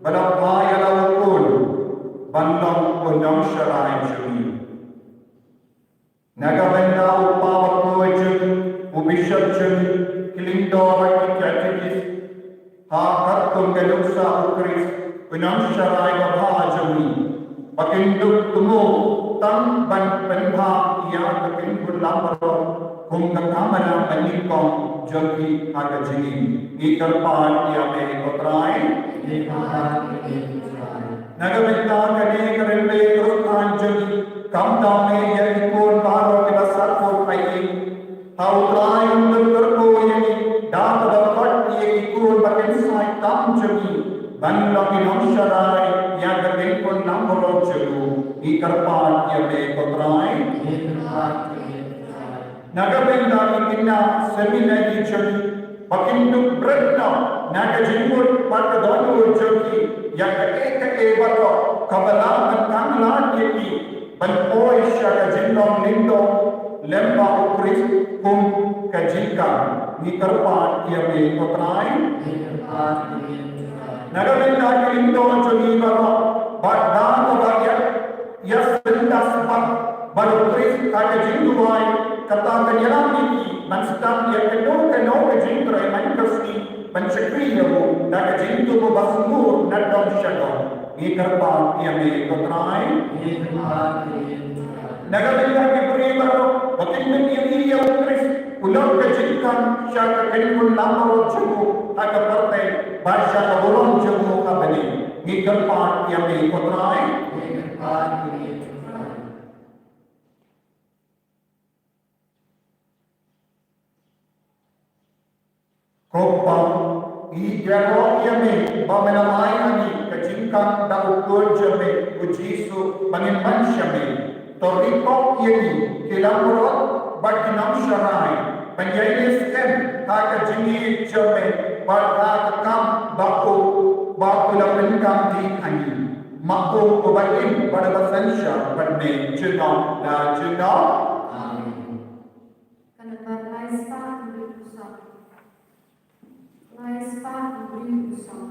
ba la phah ïa la u Khun ban long u nongshakri jong ngi. Na ka bynta u Kpa Bakhuid jong ngi, u Bishop jong ngi, ki lyngdoh bad ki Katekist, ha katkum ka nuksa U Khrist, u nongshakri babha jong ngi, ba kin dup kumno tang ban pynbha ïa ka kynhun langbrot kum ka kamram banyngkong jong ki ha ka jingim. Ngi kyrpad ïa me ko Trai. Na ka bynta kane ka rynsan Khristan jong ngi, kham tam ïa ki khun baroh kiba sah khun ha ïing. Ha U Trai un kyrkhu ïa ngi da kaba khot ïa ki khun ba kin sah tam jong ngi ban long ki nongshakri ïa ka kynhun langbrot jong u. Ngi kyrpad ïa me ko Trai. Na ka bynta ki khynnah seminary jong ngi, ba kin dup bret noh na ka jingmut bad ka dohnud jong ki ïa kaei kaei baroh kaba lah ban tang lad ïa ki ban poi sha ka jinglong lyngdoh lem bad U Khrist kum ka jingkam. Ngi kyrpad ïa me ko Trai. Na ka bynta ki lyngdoh jong ngi baroh, bad da kaba ïa ïa sngewthuh bad bad U Khrist ha ka jingduwai, kata kan ïalam ïa ki ban sdang ïa kano kano ka jingtrei man ka sngi ban shakri ïa u da ka jingthmu ba sngewbha na dong sha dong. Ngi kyrpad ïa me ko Trai. Na ka bynta ki briew baroh ba kin mih ïa U Khrist, u long ka jingkam sha ka kynhun langbrot jong u ha ka pyrthei bad sha ka burom jong u ha bneng. Ngi kyrpad ïa me ko Trai. Ko Kpa, ngi ïaroh ïa me ba me la ai ha ngi ka jingkam da u Khun jong me u Jisu ba ngin wan sha me. To ri khop ïa ngi ki langbrot bad ki nongshakri ban ïai leh skhem ha ka jingïeit jong me bad ha ka kam ba u ba u la pynkam dih ha ngi. Ma u uba im bad uba synshar bad me junom la junom. Amen. Ka nambar lai spah hynriew phew saw. Lai spah hynriew phew saw.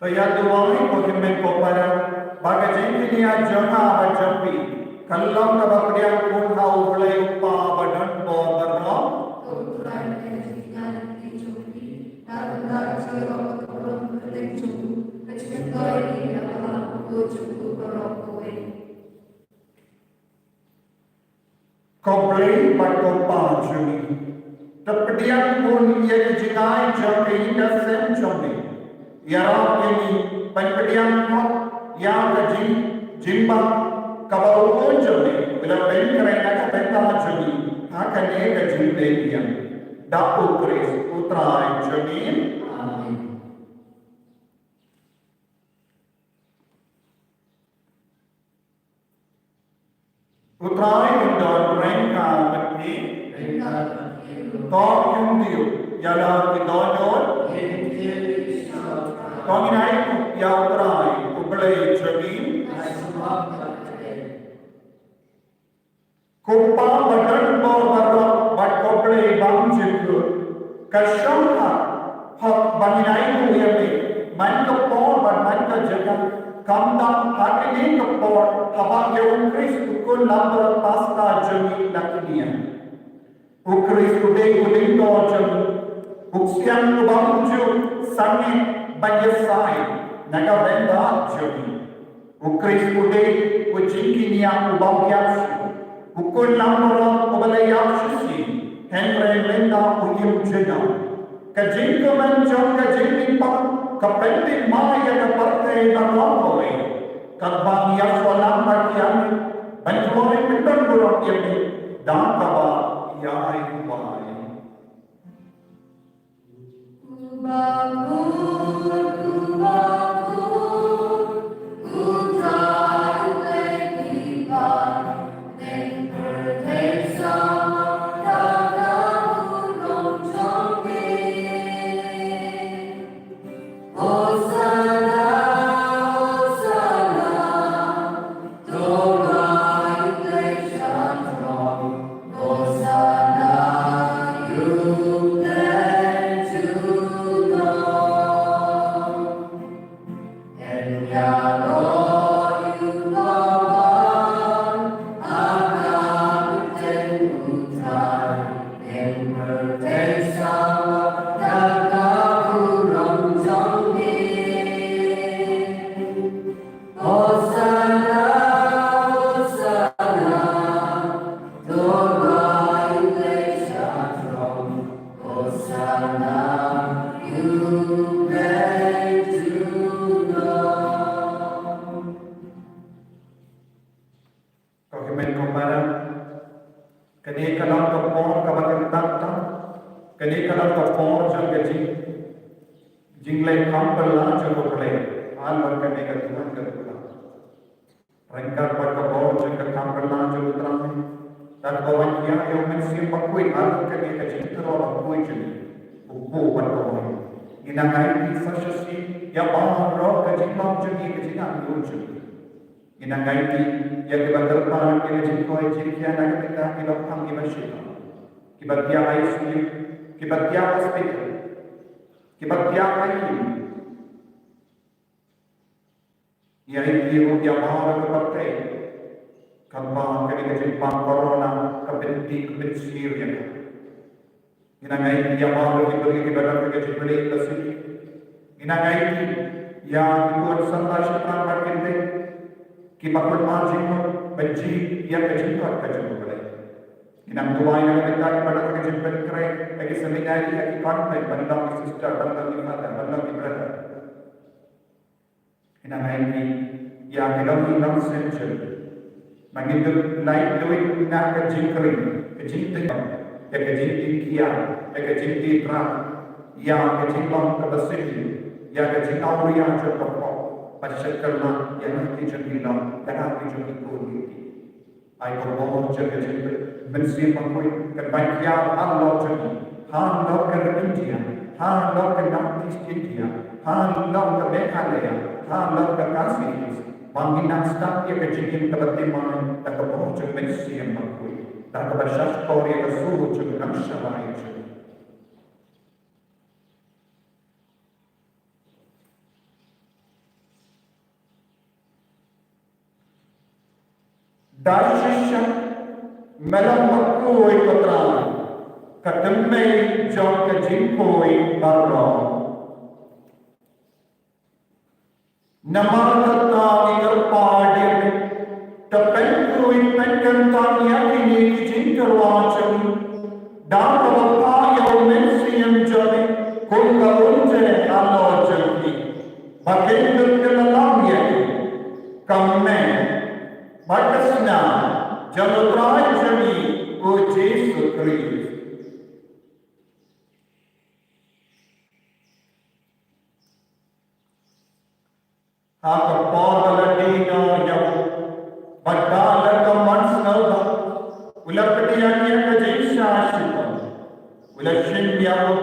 To ïa duwai ko hynmen ko para, ba ka jingkñia jong nga bad jong phi kan long kaba pdiang khun ha U Blei U Kpa ba don bor baroh. Ko Blei bad ko Kpa jong ngi, to pdiang khun ïa ki jingai jong ka ïing ka sem jong ngi. Ïarap ïa ngi ban pdiang khun ïa ka jing, jingbam kaba u khun jong ngi u la pynkreh na ka bynta jong ngi ha kane ka jingpynïaid. Da U Khrist U Trai jong ngi. Amen. U Trai un don ryngkat bad phi. To ngin ïa la ki dohnud. To ngin ai nguh ïa U Trai U Blei jong ngi. Ko Kpa ba don bor baroh bad ko Blei bymjukut. Ka shong ha hok ba ngin ai nguh ïa me man ka por bad man ka jaka, khamtam ha kine ki por haba ïa U Khrist u khun langbrot Paskha jong ngi la kñia. U Khrist u dei u lyngdoh jong ngi, u ksiang u bymjukut, sangeh bad ïasai na ka bynta jong ngi. U Khrist u dei u jingkñia u bym ïap shuh, u khun langbrot uba la ïap shisien, hynrei lynda u im junom. Ka jingkmen jong ka jingim pang ka pyntip ma ïa ka pyrthei baroh kawei. Katba ngi ïa shu lam bad ïa ngi ban duwai, pynban burom ïa ngi da kaba ïa ai duwai. Ko hynmen ko para, kane ka long ka por kaba kyntat tam, kane ka long ka por jong ka jing, jingleh kham pynlah jong U Blei halor kane ka duwan ka dula. Ryngkat bad ka bor jong ka kham pynlah jong U Trai, da kaba wan ïa U Mynsiem Bakhuid halor kane ka jingthrang bakhuid jong ngi, u buh bad u wai. Ngin nang aiti sa shisien ïa baroh ka jinglong jong ngi, ka jingangnud jong ngi. Ngin nang aiti ïa kiba kyrpad ïa ka jingkoit jingkhiah na ka bynta kiba pang kiba shit, kiba thiah I C U, kiba thiah hospital, kiba thiah I C U. Ngi aiti ruh ïa baroh ka pyrthei katba kane ka jingpang corona ka pynthik ka pynsngew ïa ka. Ngi nang aiti ïa baroh ki briew kiba don ha ka jingpynlong ka sih. Ngi nang aiti ïa ki khun samla shiphrang bad ki khynnah kiba kut mar jingmut ban jied ïa ka jingkoit ka jong U Blei. Ngi nang duwai na ka bynta kiba don ha ka jingpynkhreh ha ki seminary, ha ki convent, ban long ki sister, ban long ki father, ban long ki brother. Ngi nang aiti ïa ki longïing longsem jong ngi. Ma ngi dup lait duwai na ka jingkren, ka jingtynjuh, ïa ka jingdih kiar, ïa ka jingdih drug, ïa ka jinglong kaba sniew, ïa ka jingawria jong ka pop, bad sha ka la ïa na ki jong ki long, ïa na ki jong ki khun ki kti. Ai ka bor jong ka jingmynsiem bakhuid kan ban ïa halor jong ngi, halor ka ri India, halor ka North East India, halor ka Meghalaya, halor ka Khasi Hills, ba ngin nang sdang ïa ka jingim kaba thymmai da ka bor jong ka mynsiem bakhuid, da kaba shahshkor ïa ka sur jong ka nongshakri jong ngi. Da shisha me long bakhuid, ko Trai, ka thymmei jong ka jingkhuid baroh. Namar kata ngi kyrpad ïa me, to pynkhuid pynkyntang ïa kine ki jingtyrwa jong ngi, da kaba phah ïa u Mynsiem jong me kum ka umjer halor jong ngi, ba kin pynkylla ïa ngi ka met bad ka snam jong u Trai jong ngi u Jisu Khrist. Ha ka por ba la die noh ïa u, bad da leh ka mon sngewbha, u la pdiang ïa ka jingshah shitom, u la shim ïa u,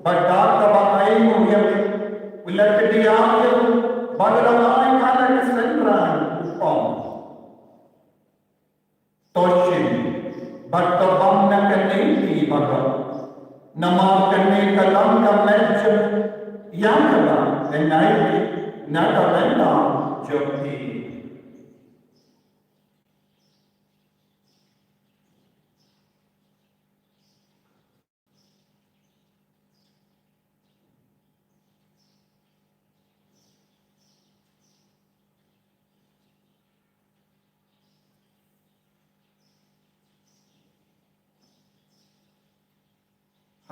bad da kaba ainguh ïa u, u la kdiah ïa u, bad u la ai ha la ka synran, u ong: To shim bad to bam na kane phi baroh, namar kane ka long ka met jong nga, ïa kaba yn ai na ka bynta jong phi.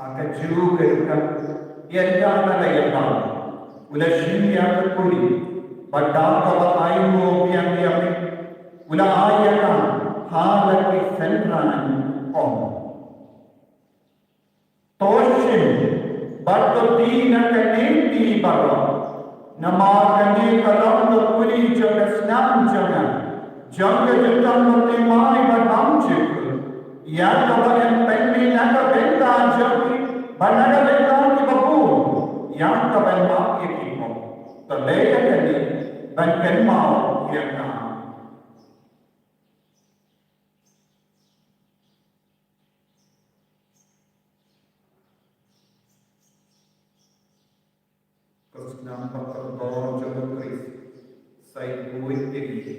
Ha kajuh ka jingkyrkhu, ynda la ïa bam, u la shim ïa ka kuri, bad da kaba ainguh biang ïa u, u la ai ïa ka ha la ki synran, u ong: To shim bad to die na kane phi baroh, namar kane ka long ka kuri jong ka snam jong nga, jong ka jutang bathymmai bad bymjukut, ïa kaba yn pynmih na ka bynta jong phi bad na ka bynta kiba bun, ïa kaba yn map ïa ki pop. To leh ïa kane ban kynmaw ïa nga. Ka snam bakordor jong u Khrist sa ïakhuid ïa ngi,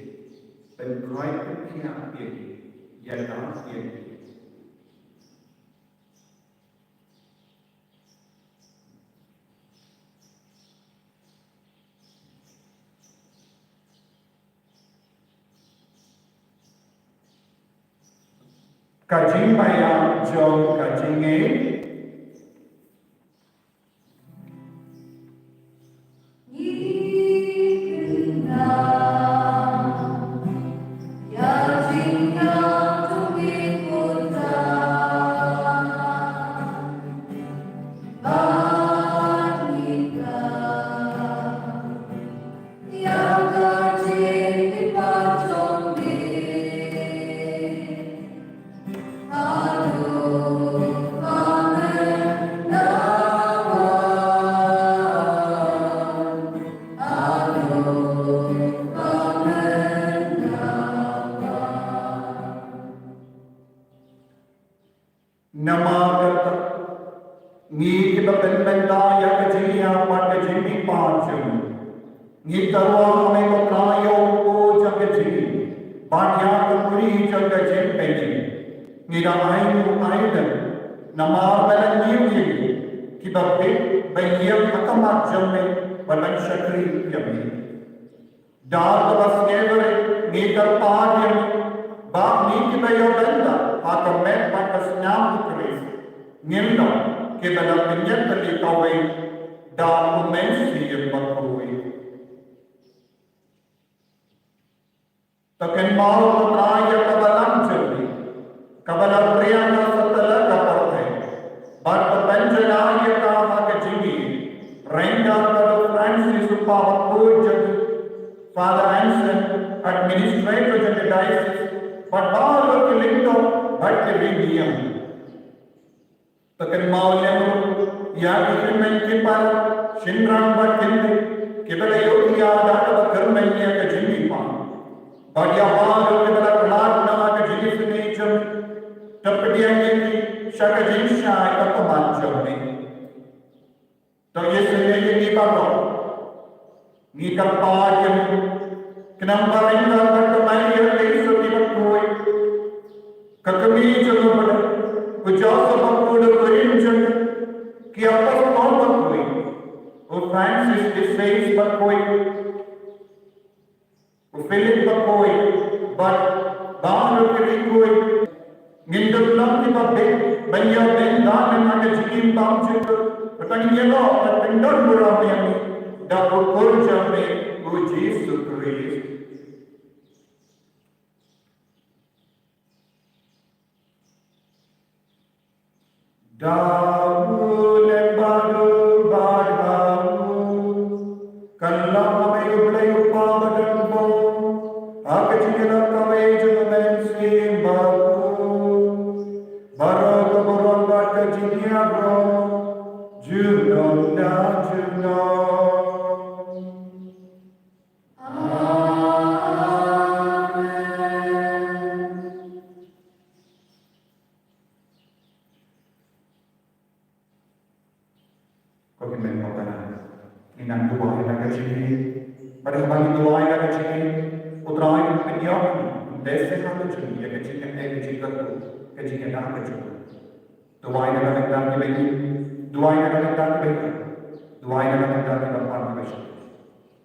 pynkhuid pynkhiah ïa ngi, ïada ïa ngi. Ka jingbaïa jong ka jingngeit. Namar kata, ngi kiba pynbna ïa ka jingïap bad ka jingmihpat jong ngi, ngi tyrwa ha me ko Trai ïa u jong ka jingim bad ïa ka kuri jong ka jingpynim. Ngi da ainguh ailad namar ba me la ñiew ïa ngi kiba bit ban ïeng ha khmat jong me bad ban shakri ïa me. Da kaba sngewrit ngi kyrpad ïa me ba ngi kiba ïoh bynta ha ka met bad ka snam u Khrist ngin long kiba la pynïatylli kawei da u Mynsiem Bakhuid. To kynmaw ko Trai ïa ka balang jong ngi, kaba la riang ha satlak ka pyrthei, bad to pynjlan ïa ka ha ka jingïeit, ryngkat bad u Francis u kpa bakhuid jong ngi, Father Anselm, administrator jong ka diocese, bad baroh ki lyngdoh bad ki riewniam. To kynmaw lem ruh ïa ki hynmen ki para, shynrang bad kynthei kiba la ïoh ïa da kaba kyrmen ïa ka jingmihpat, bad ïa baroh kiba la khlad na ka jingisynei jong ngi. To pdiang ïa ki sha ka jingshai ka khmat jong me. To ïasynei ïa ngi baroh. Ngi kyrpad ïa me, khnang ba ryngkat bad ka Maria ka Isynei Ka kmie jong u Blei, u Joseph bakhuid, u Korin jong ki apostol bakhuid, u Francis de Sales bakhuid, u Philip bakhuid, bad baroh ki riewkhuid. Ngin dup long kiba bit ban ïa bynta na ka jingim bymjukut, bad ngin ïa long bad pyndon burom ïa me da u Khun jong me, u Jisu Khrist. Da u Neng Badu Badu, kan long ha me u Blei u Kpa badonbor, ha ka jingïalap kawei jong u Mynsiem Bakhuid, baroh ka burom bad ka jingïaroh, junom la junom. Amen. Ko hynmen ko para, ngin nang duwai na ka jingim. Bad haba ngi duwai na ka jingim, U Trai un pynïoh, un beh sha ka jingim ïa ka jingim, ïa ka jingim, ka jingim na ka jingim. Duwai na ka bynta ki ba ïeit, duwai na ka bynta ki ba ïeit, duwai na ka bynta ki ba pan ka jingim.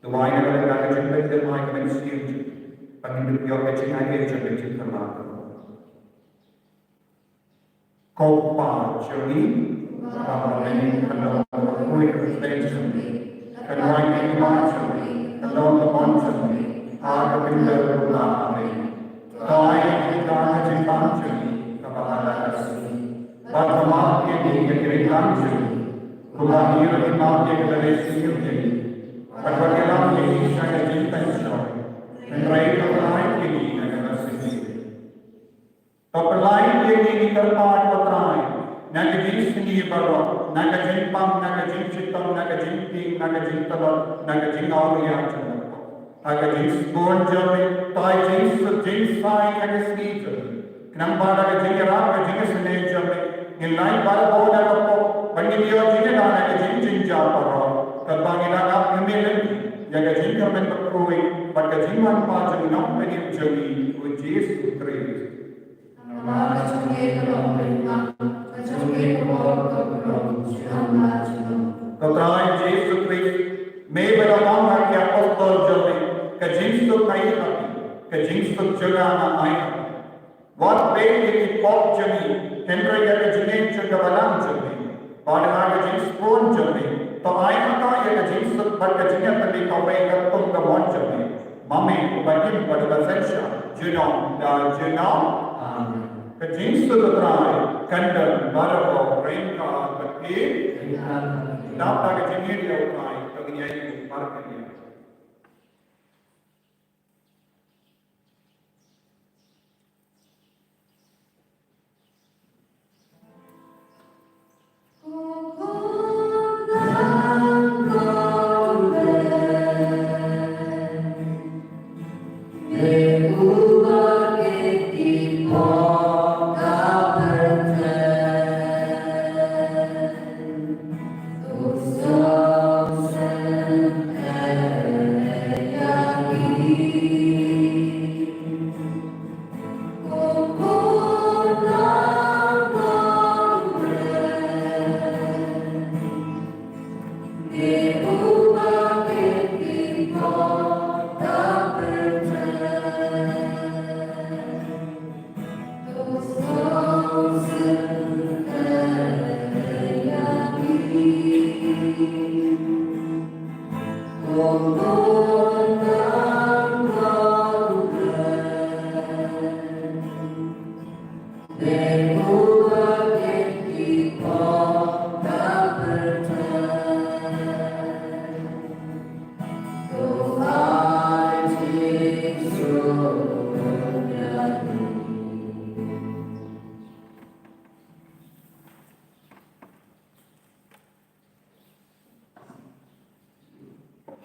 Duwai na ka bynta ka jingpyndem ai ka mynsiem jong ngi, ba ngin ïoh ka jingaiei jong ka jingkyrmen. Ko Kpa jong ngi, uba ha bneng, ka long ka kyrteng jong me, ka long ka hima jong me, ka long ka mon jong me, ha ka bynta ka bynta ha bneng. To ai ïa ngi mynta ka jingbam jong ngi kaba ha la ka sngi. Bad to map ïa ngi ïa ki ryngkang jong ngi, kumba ngi ruh ngi map ïa kita kiba ïeit ïa ngi. Bad wat ïalam ïa ngi sha ka jingpynshoi, hynrei to pyllait ïa ngi na kaba sniew. To pyllait ïa ngi, ngi kyrpad ko Trai, na ka jingsniew baroh, na ka jingpang, na ka jingshitom, na ka jingtieng, na ka jingtlot, na ka jingawria jong baroh. Ha ka jingsbun jong me, to ai jingsuk jingsaiñ ha ka sngi jong me. Khnang ba da ka jingïarap ka jingisynei jong me, ngin lait barabor na ka pop, ban ngin ïoh jingïada na ka jingjynjar baroh, katba ngi dang ap kyrmen lynti ïa ka jingkyrmen bakhuid bad ka jingwanpha jong u Nongpynim jong ngi, u Jisu Khrist. Namar ka jong me ka long ka jingim, ka jong me ka bor ka long junom la junom. Ko Trai Jisu Khrist, me ba la ong ha ki apostol jong me, ka jingsuk nga ai ha phi, ka jingsuk jong nga nga ai ha phi. Wat beh ïa ki pop jong ngi, hynrei ïa ka jingngeit jong ka balang jong me. Bad ha ka jingsbun jong me, to ai mynta ïa ka jingsuk bad ka jingïatylli kawei katkum ka mon jong me. Ma me uba im bad uba synshar junom la junom. Amen. Ka jingsuk U Trai kan don barabor ryngkat bad phi. Ryngkat bad phi. Dap da ka jingngeit ïa U Trai, to ngin ïa ïeng markylliang.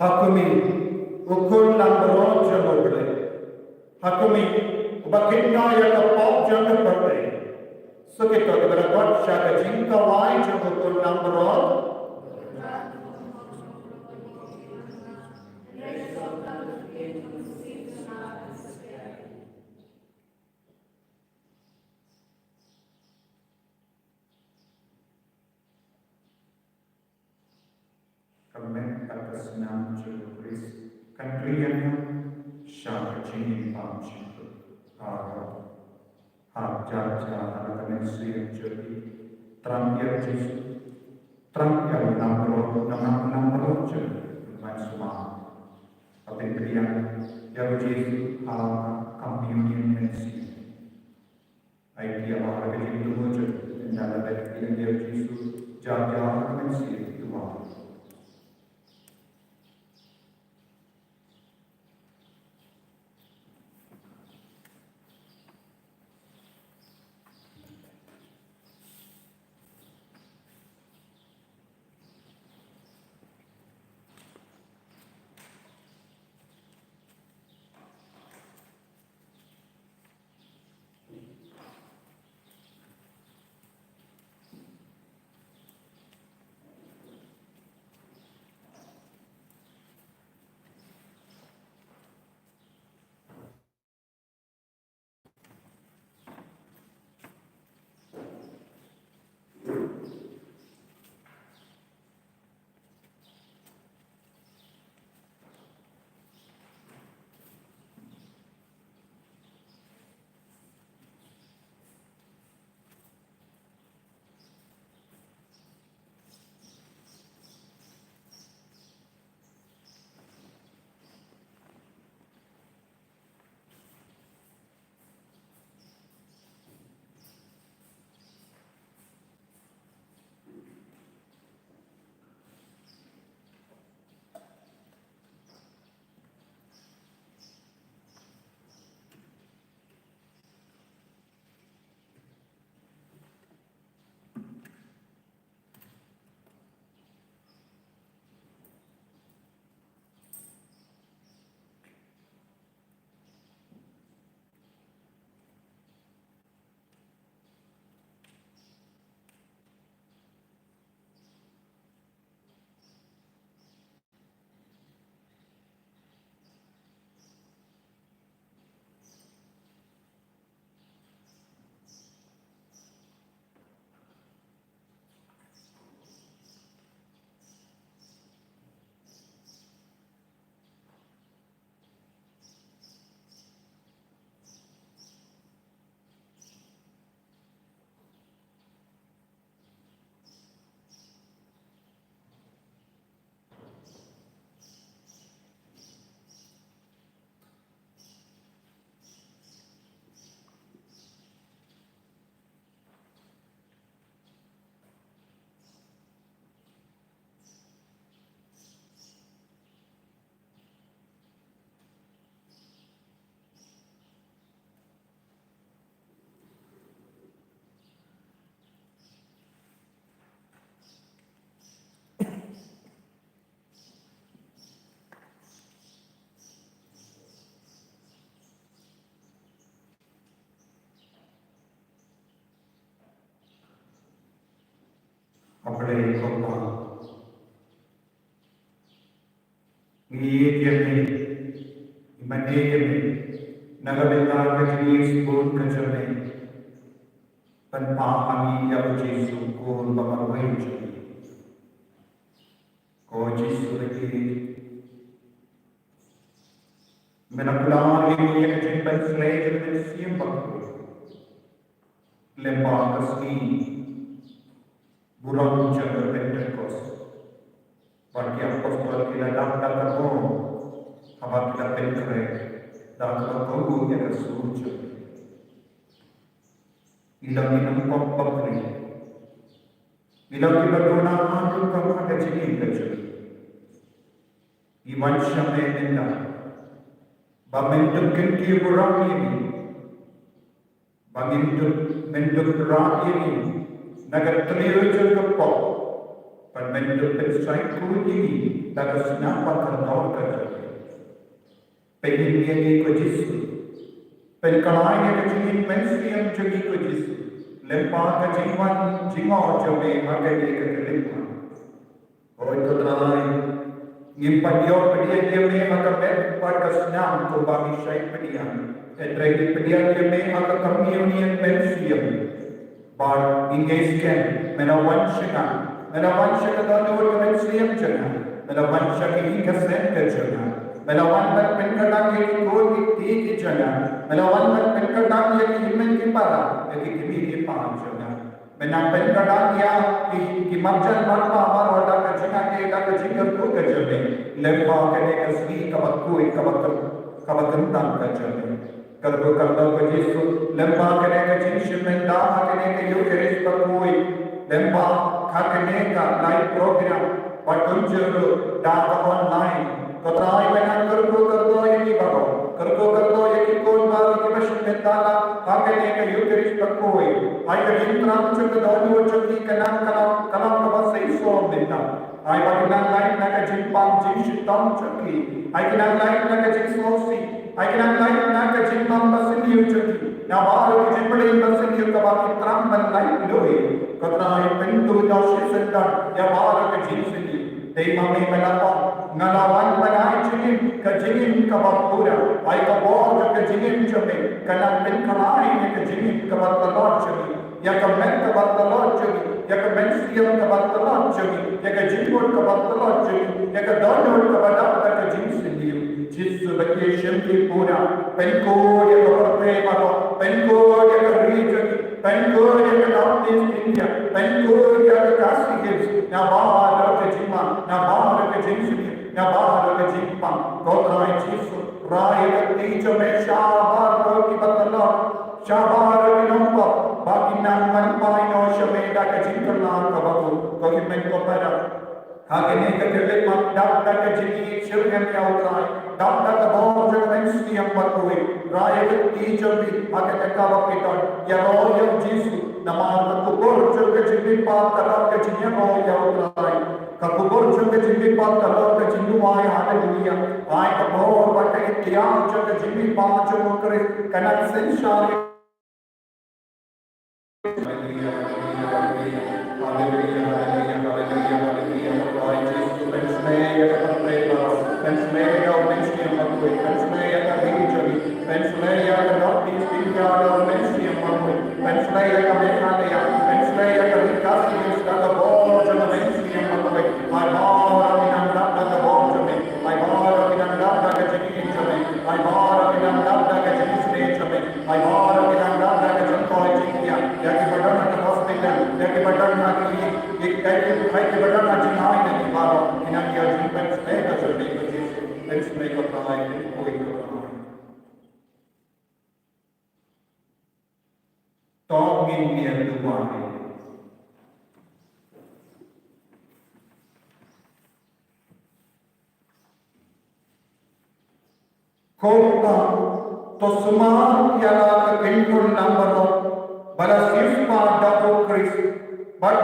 Ha kumne, u khun langbrot jong U Blei. Ha kumne, uba kynnoh ïa ka pop jong ka pyrthei. Sa kito kiba la kot sha ka jingkawai jong u khun langbrot. ka snam jong u Khrist kan trei ïa ngi sha ka jingim bymjukut. Amen. Hap jar jar ha ka mynsiem jong phi, thrang ïa u Jisu, thrang ïa u namrot, namrot, namrot jong u, ban sumar. Hap pdiang ïa u Jisu ha ka communion mynsiem. Ai ïa ba ha ka jingthmu jong phi, ynda la pdiang ïa u Jisu jar jar ha ka mynsiem, to ba Hapdeng kumba ngi ïeit ïa me, ngi mane ïa me, na ka bynta ka jingïeit bun ka jong me, pynpaw ha ngi ïa u Jisu, u Khun ba marwei jong me. Ko Jisu, me la kular ïa ngi ïa ka jingpynkhreh jong u Mynsiem Bakhuid. Lyngba ka sngi burom jong ka Pentekost, ba ki apostol ki la dap da ka bor, haba ki la pynkhreh da kaba kohnguh ïa ka sur jong ki. Ngi long ki nongpop bapli. Ngi long kiba duna haduh ka, ha ka jingim ka jong ngi. Ngi wan sha me mynta ba men duk kyntiew burom ïa ngi, ba ngin duk, men duk rat ïa ngi na ka tnat jong ka pop, bad men duk pynshai khuid ïa ngi da ka snam ba kordor ka jong me. Pynhim ïa ngi ko Jisu. Pynkylla ïa ka jingim mynsiem jong ngi ko Jisu, lyngba ka jingwan jingïoh jong me ha kane ka khyllipmat. Hooid ko Trai, ngim pat ïoh pdiang ïa me ha ka met bad ka snam kumba ngi shait pdiang, hynrei ngi pdiang ïa me ha ka communion mynsiem. Bad ngi ngeit skhem me la wan sha nga, me la wan sha ka dohnud ka mynsiem jong nga. Me la wan sha ki ïing ki sem ki jong nga. Me la wan ban pynkyrdan ïa ki khun ki kti ki jong nga. Me la wan ban pynkyrdan ïa ki hynmen ki para, ïa ki kmie ki kpa jong nga. Me nang pynkyrdan ïa ki, ki marjan marpa baroh da ka jingïadei, da ka jingkyrkhu ka jong me. Lyngba kane ka sngi kaba khuid, kaba kyn-, kaba kyntang ka jong me. Kyrkhu kyrdoh ko Jisu, lyngba kane ka jingshim bynta ha kane ka Eucharist bakhuid, lyngba ha kane ka live program, bad kumjuh ruh da ka online. Ko Trai, me nang kyrkhu kyrdoh ïa ngi baroh, kyrkhu kyrdoh ïa ki khun baroh kiba shim bynta ha kane ka Eucharist bakhuid. Ai ka jingthrang jong ka dohnud jong ki kan nang ka long, ka long kaba seisoh bynta. Ai ba kin nang lait na ka jingpang jingshitom jong ki. Ai kin nang lait na ka jingsngewsih. Ai kin nang lait na ka jingbam basniew jong ki. Na baroh ka jingpyrshang basniew kaba ki thrang ban lait noh. Ko Trai, pynduh noh shisyndon ïa baroh ka jingsniew. Dei ma me me la ong, nga la wan ban ai jingim, ka jingim kaba pura. Ai ka bor jong ka jingim jong me kan nang pynkhlaiñ ïa ka jingim kaba tlot jong ki. Ïa ka met kaba tlot jong ngi, ïa ka mynsiem kaba tlot jong ngi, ïa ka jingmut kaba tlot jong ngi, ïa ka dohnud kaba dap da ka jingsniew. Jisu ba ïeit, shim ki pura, pynkhuid ïa ka pyrthei baroh, pynkhuid ïa ka ri jong ngi, pynkhuid ïa ka North East India, pynkhuid ïa ka Khasi Hills, na baroh ka jingma, na baroh ka jingsniew, na baroh ka jingpang. Ko Trai Jisu, rai ïa ka kti jong me shabar baroh kiba tlot. Shabar ki nongpop, ba kin nang man paidbah sha me da ka jingkylla kaba khuid, ko hynmen ko para. Ha kane ka khyllipmat, dap da ka jingïeit shyrkhei ïa U Trai, dap da ka bor jong ka Mynsiem Bakhuid, rai ïa ka kti jong me ha kata kaba phi don, ïaroh ïa U Jisu, namar ka kubur jong ka jingmihpat ka long ka jingïaroh ïa U Trai. Ka kubur jong ka jingmihpat ka long ka jingduwai, haleluya. Ai ka bor bad ka iktiar jong ka jingmihpat jong U Khrist kan nang synshar. Haleluya, haleluya, haleluya, haleluya, haleluya. Ai Jisu, pynsmei ïa ka pyrthei baroh, pynsmei ïa U Mynsiem Bakhuid, pynsmei ïa ka ri jong ngi, pynsmei ïa ka North East India da U Mynsiem Bakhuid, pynsmei ïa ka Meghalaya, pynsmei ïa ka ri Khasi Hills da ka bor jong U Mynsiem Bakhuid. Ai baroh ki nang dap da ka bor jong me, ai baroh ki nang dap da ka jingïeit jong me, ai baroh ki nang dap da ka jingisynei jong me. Ai baroh ki nang dap da ka jingkoit jingkhiah, ïa kiba don ha ka hospital, ïa kiba don ha ki, ki, ki, ki, kiba don ha jingai, ïa ki baroh ki nang ïoh jingpynsmei ka jong me ko Jisu, pynsmei ko Trai, pynkhuid ko Trai. To ngin ïa duwai. Ko Pa, to sumar ïa la ka kynhun lang baroh ba la siewspah da U Khrist, bad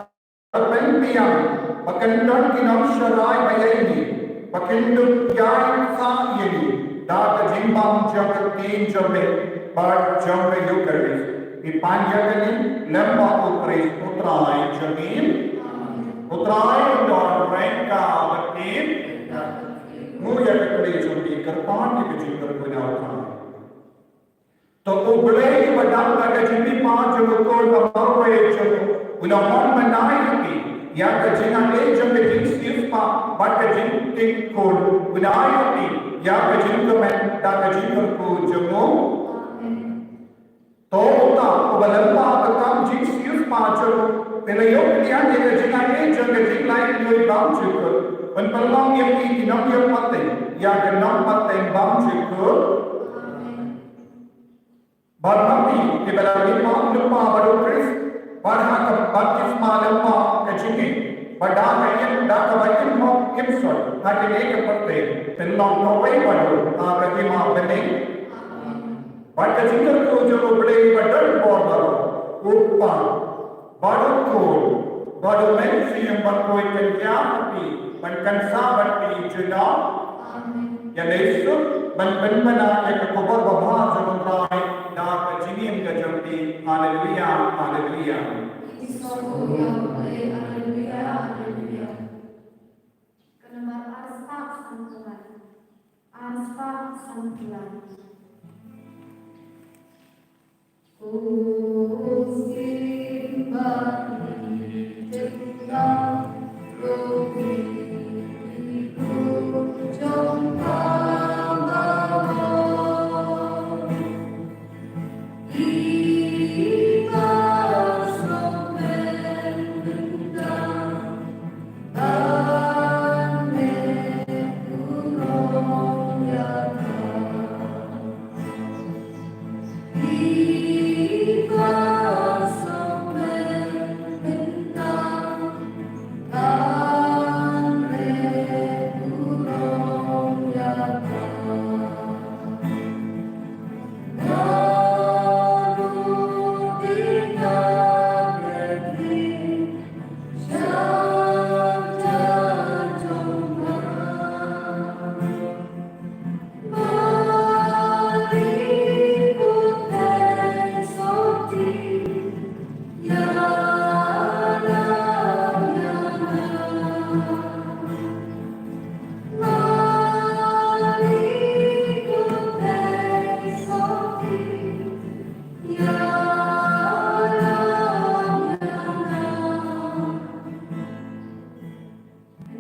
pynbiang ba kan don ki nongsharai ba ïaineh, ba kin dup ïaid sah ïa ngi da ka jingbam jong ka ktien jong me bad jong ka Eukharist. Ngi pan ïa kane lyngba U Khrist U Trai jong ngi. U Trai un don ryngkat bad phi. Nguh ïa ka kylli jong phi, kyrpad ïa ka jingkyrkhu na U Trai. To U Blei uba dap da ka jingmihpat jong U Khun ba marwei jong u, u la mon ban ai ïa phi ïa ka jingaiei jong ka jingsiewspah bad ka jingkyrkhu, un ai ïa phi ïa ka jingkmen da ka jingkyrkhu jong u. To uta uba lyngba ka kam jingsiewspah jong u phi la ïoh pdiang ïa ka jingaiei jong ka jinglait ïa u bymjukut, un pynlong ïa phi ki nongïoh pateng ïa ka nongpateng bymjukut. Bad ma phi kiba la mihpat lypa bad U Khrist, bad ha ka baptisma lypa ka jingngeit, bad da ka im, da kaba im hok im sot ha kane ka pyrthei, phin long kawei bad u ha ka hima bneng. Bad ka jingkyrkhu jong U Blei ba don bor baroh, U Kpa, bad U Khun, bad U Mynsiem Bakhuid, kan ïa phi, ban kynsha bad phi junom. Amen. Ïa leit suk ban pynbna ïa ka khubor babha jong U Trai da ka jingim ka jong phi. Haleluya, haleluya. Haleluya, haleluya. Ka namar arspah sanphew lai. Arspah sanphew lai. Ngan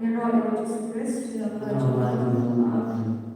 ïaroh ïa u Jisu Khrist, ïa u Blei jong ngi.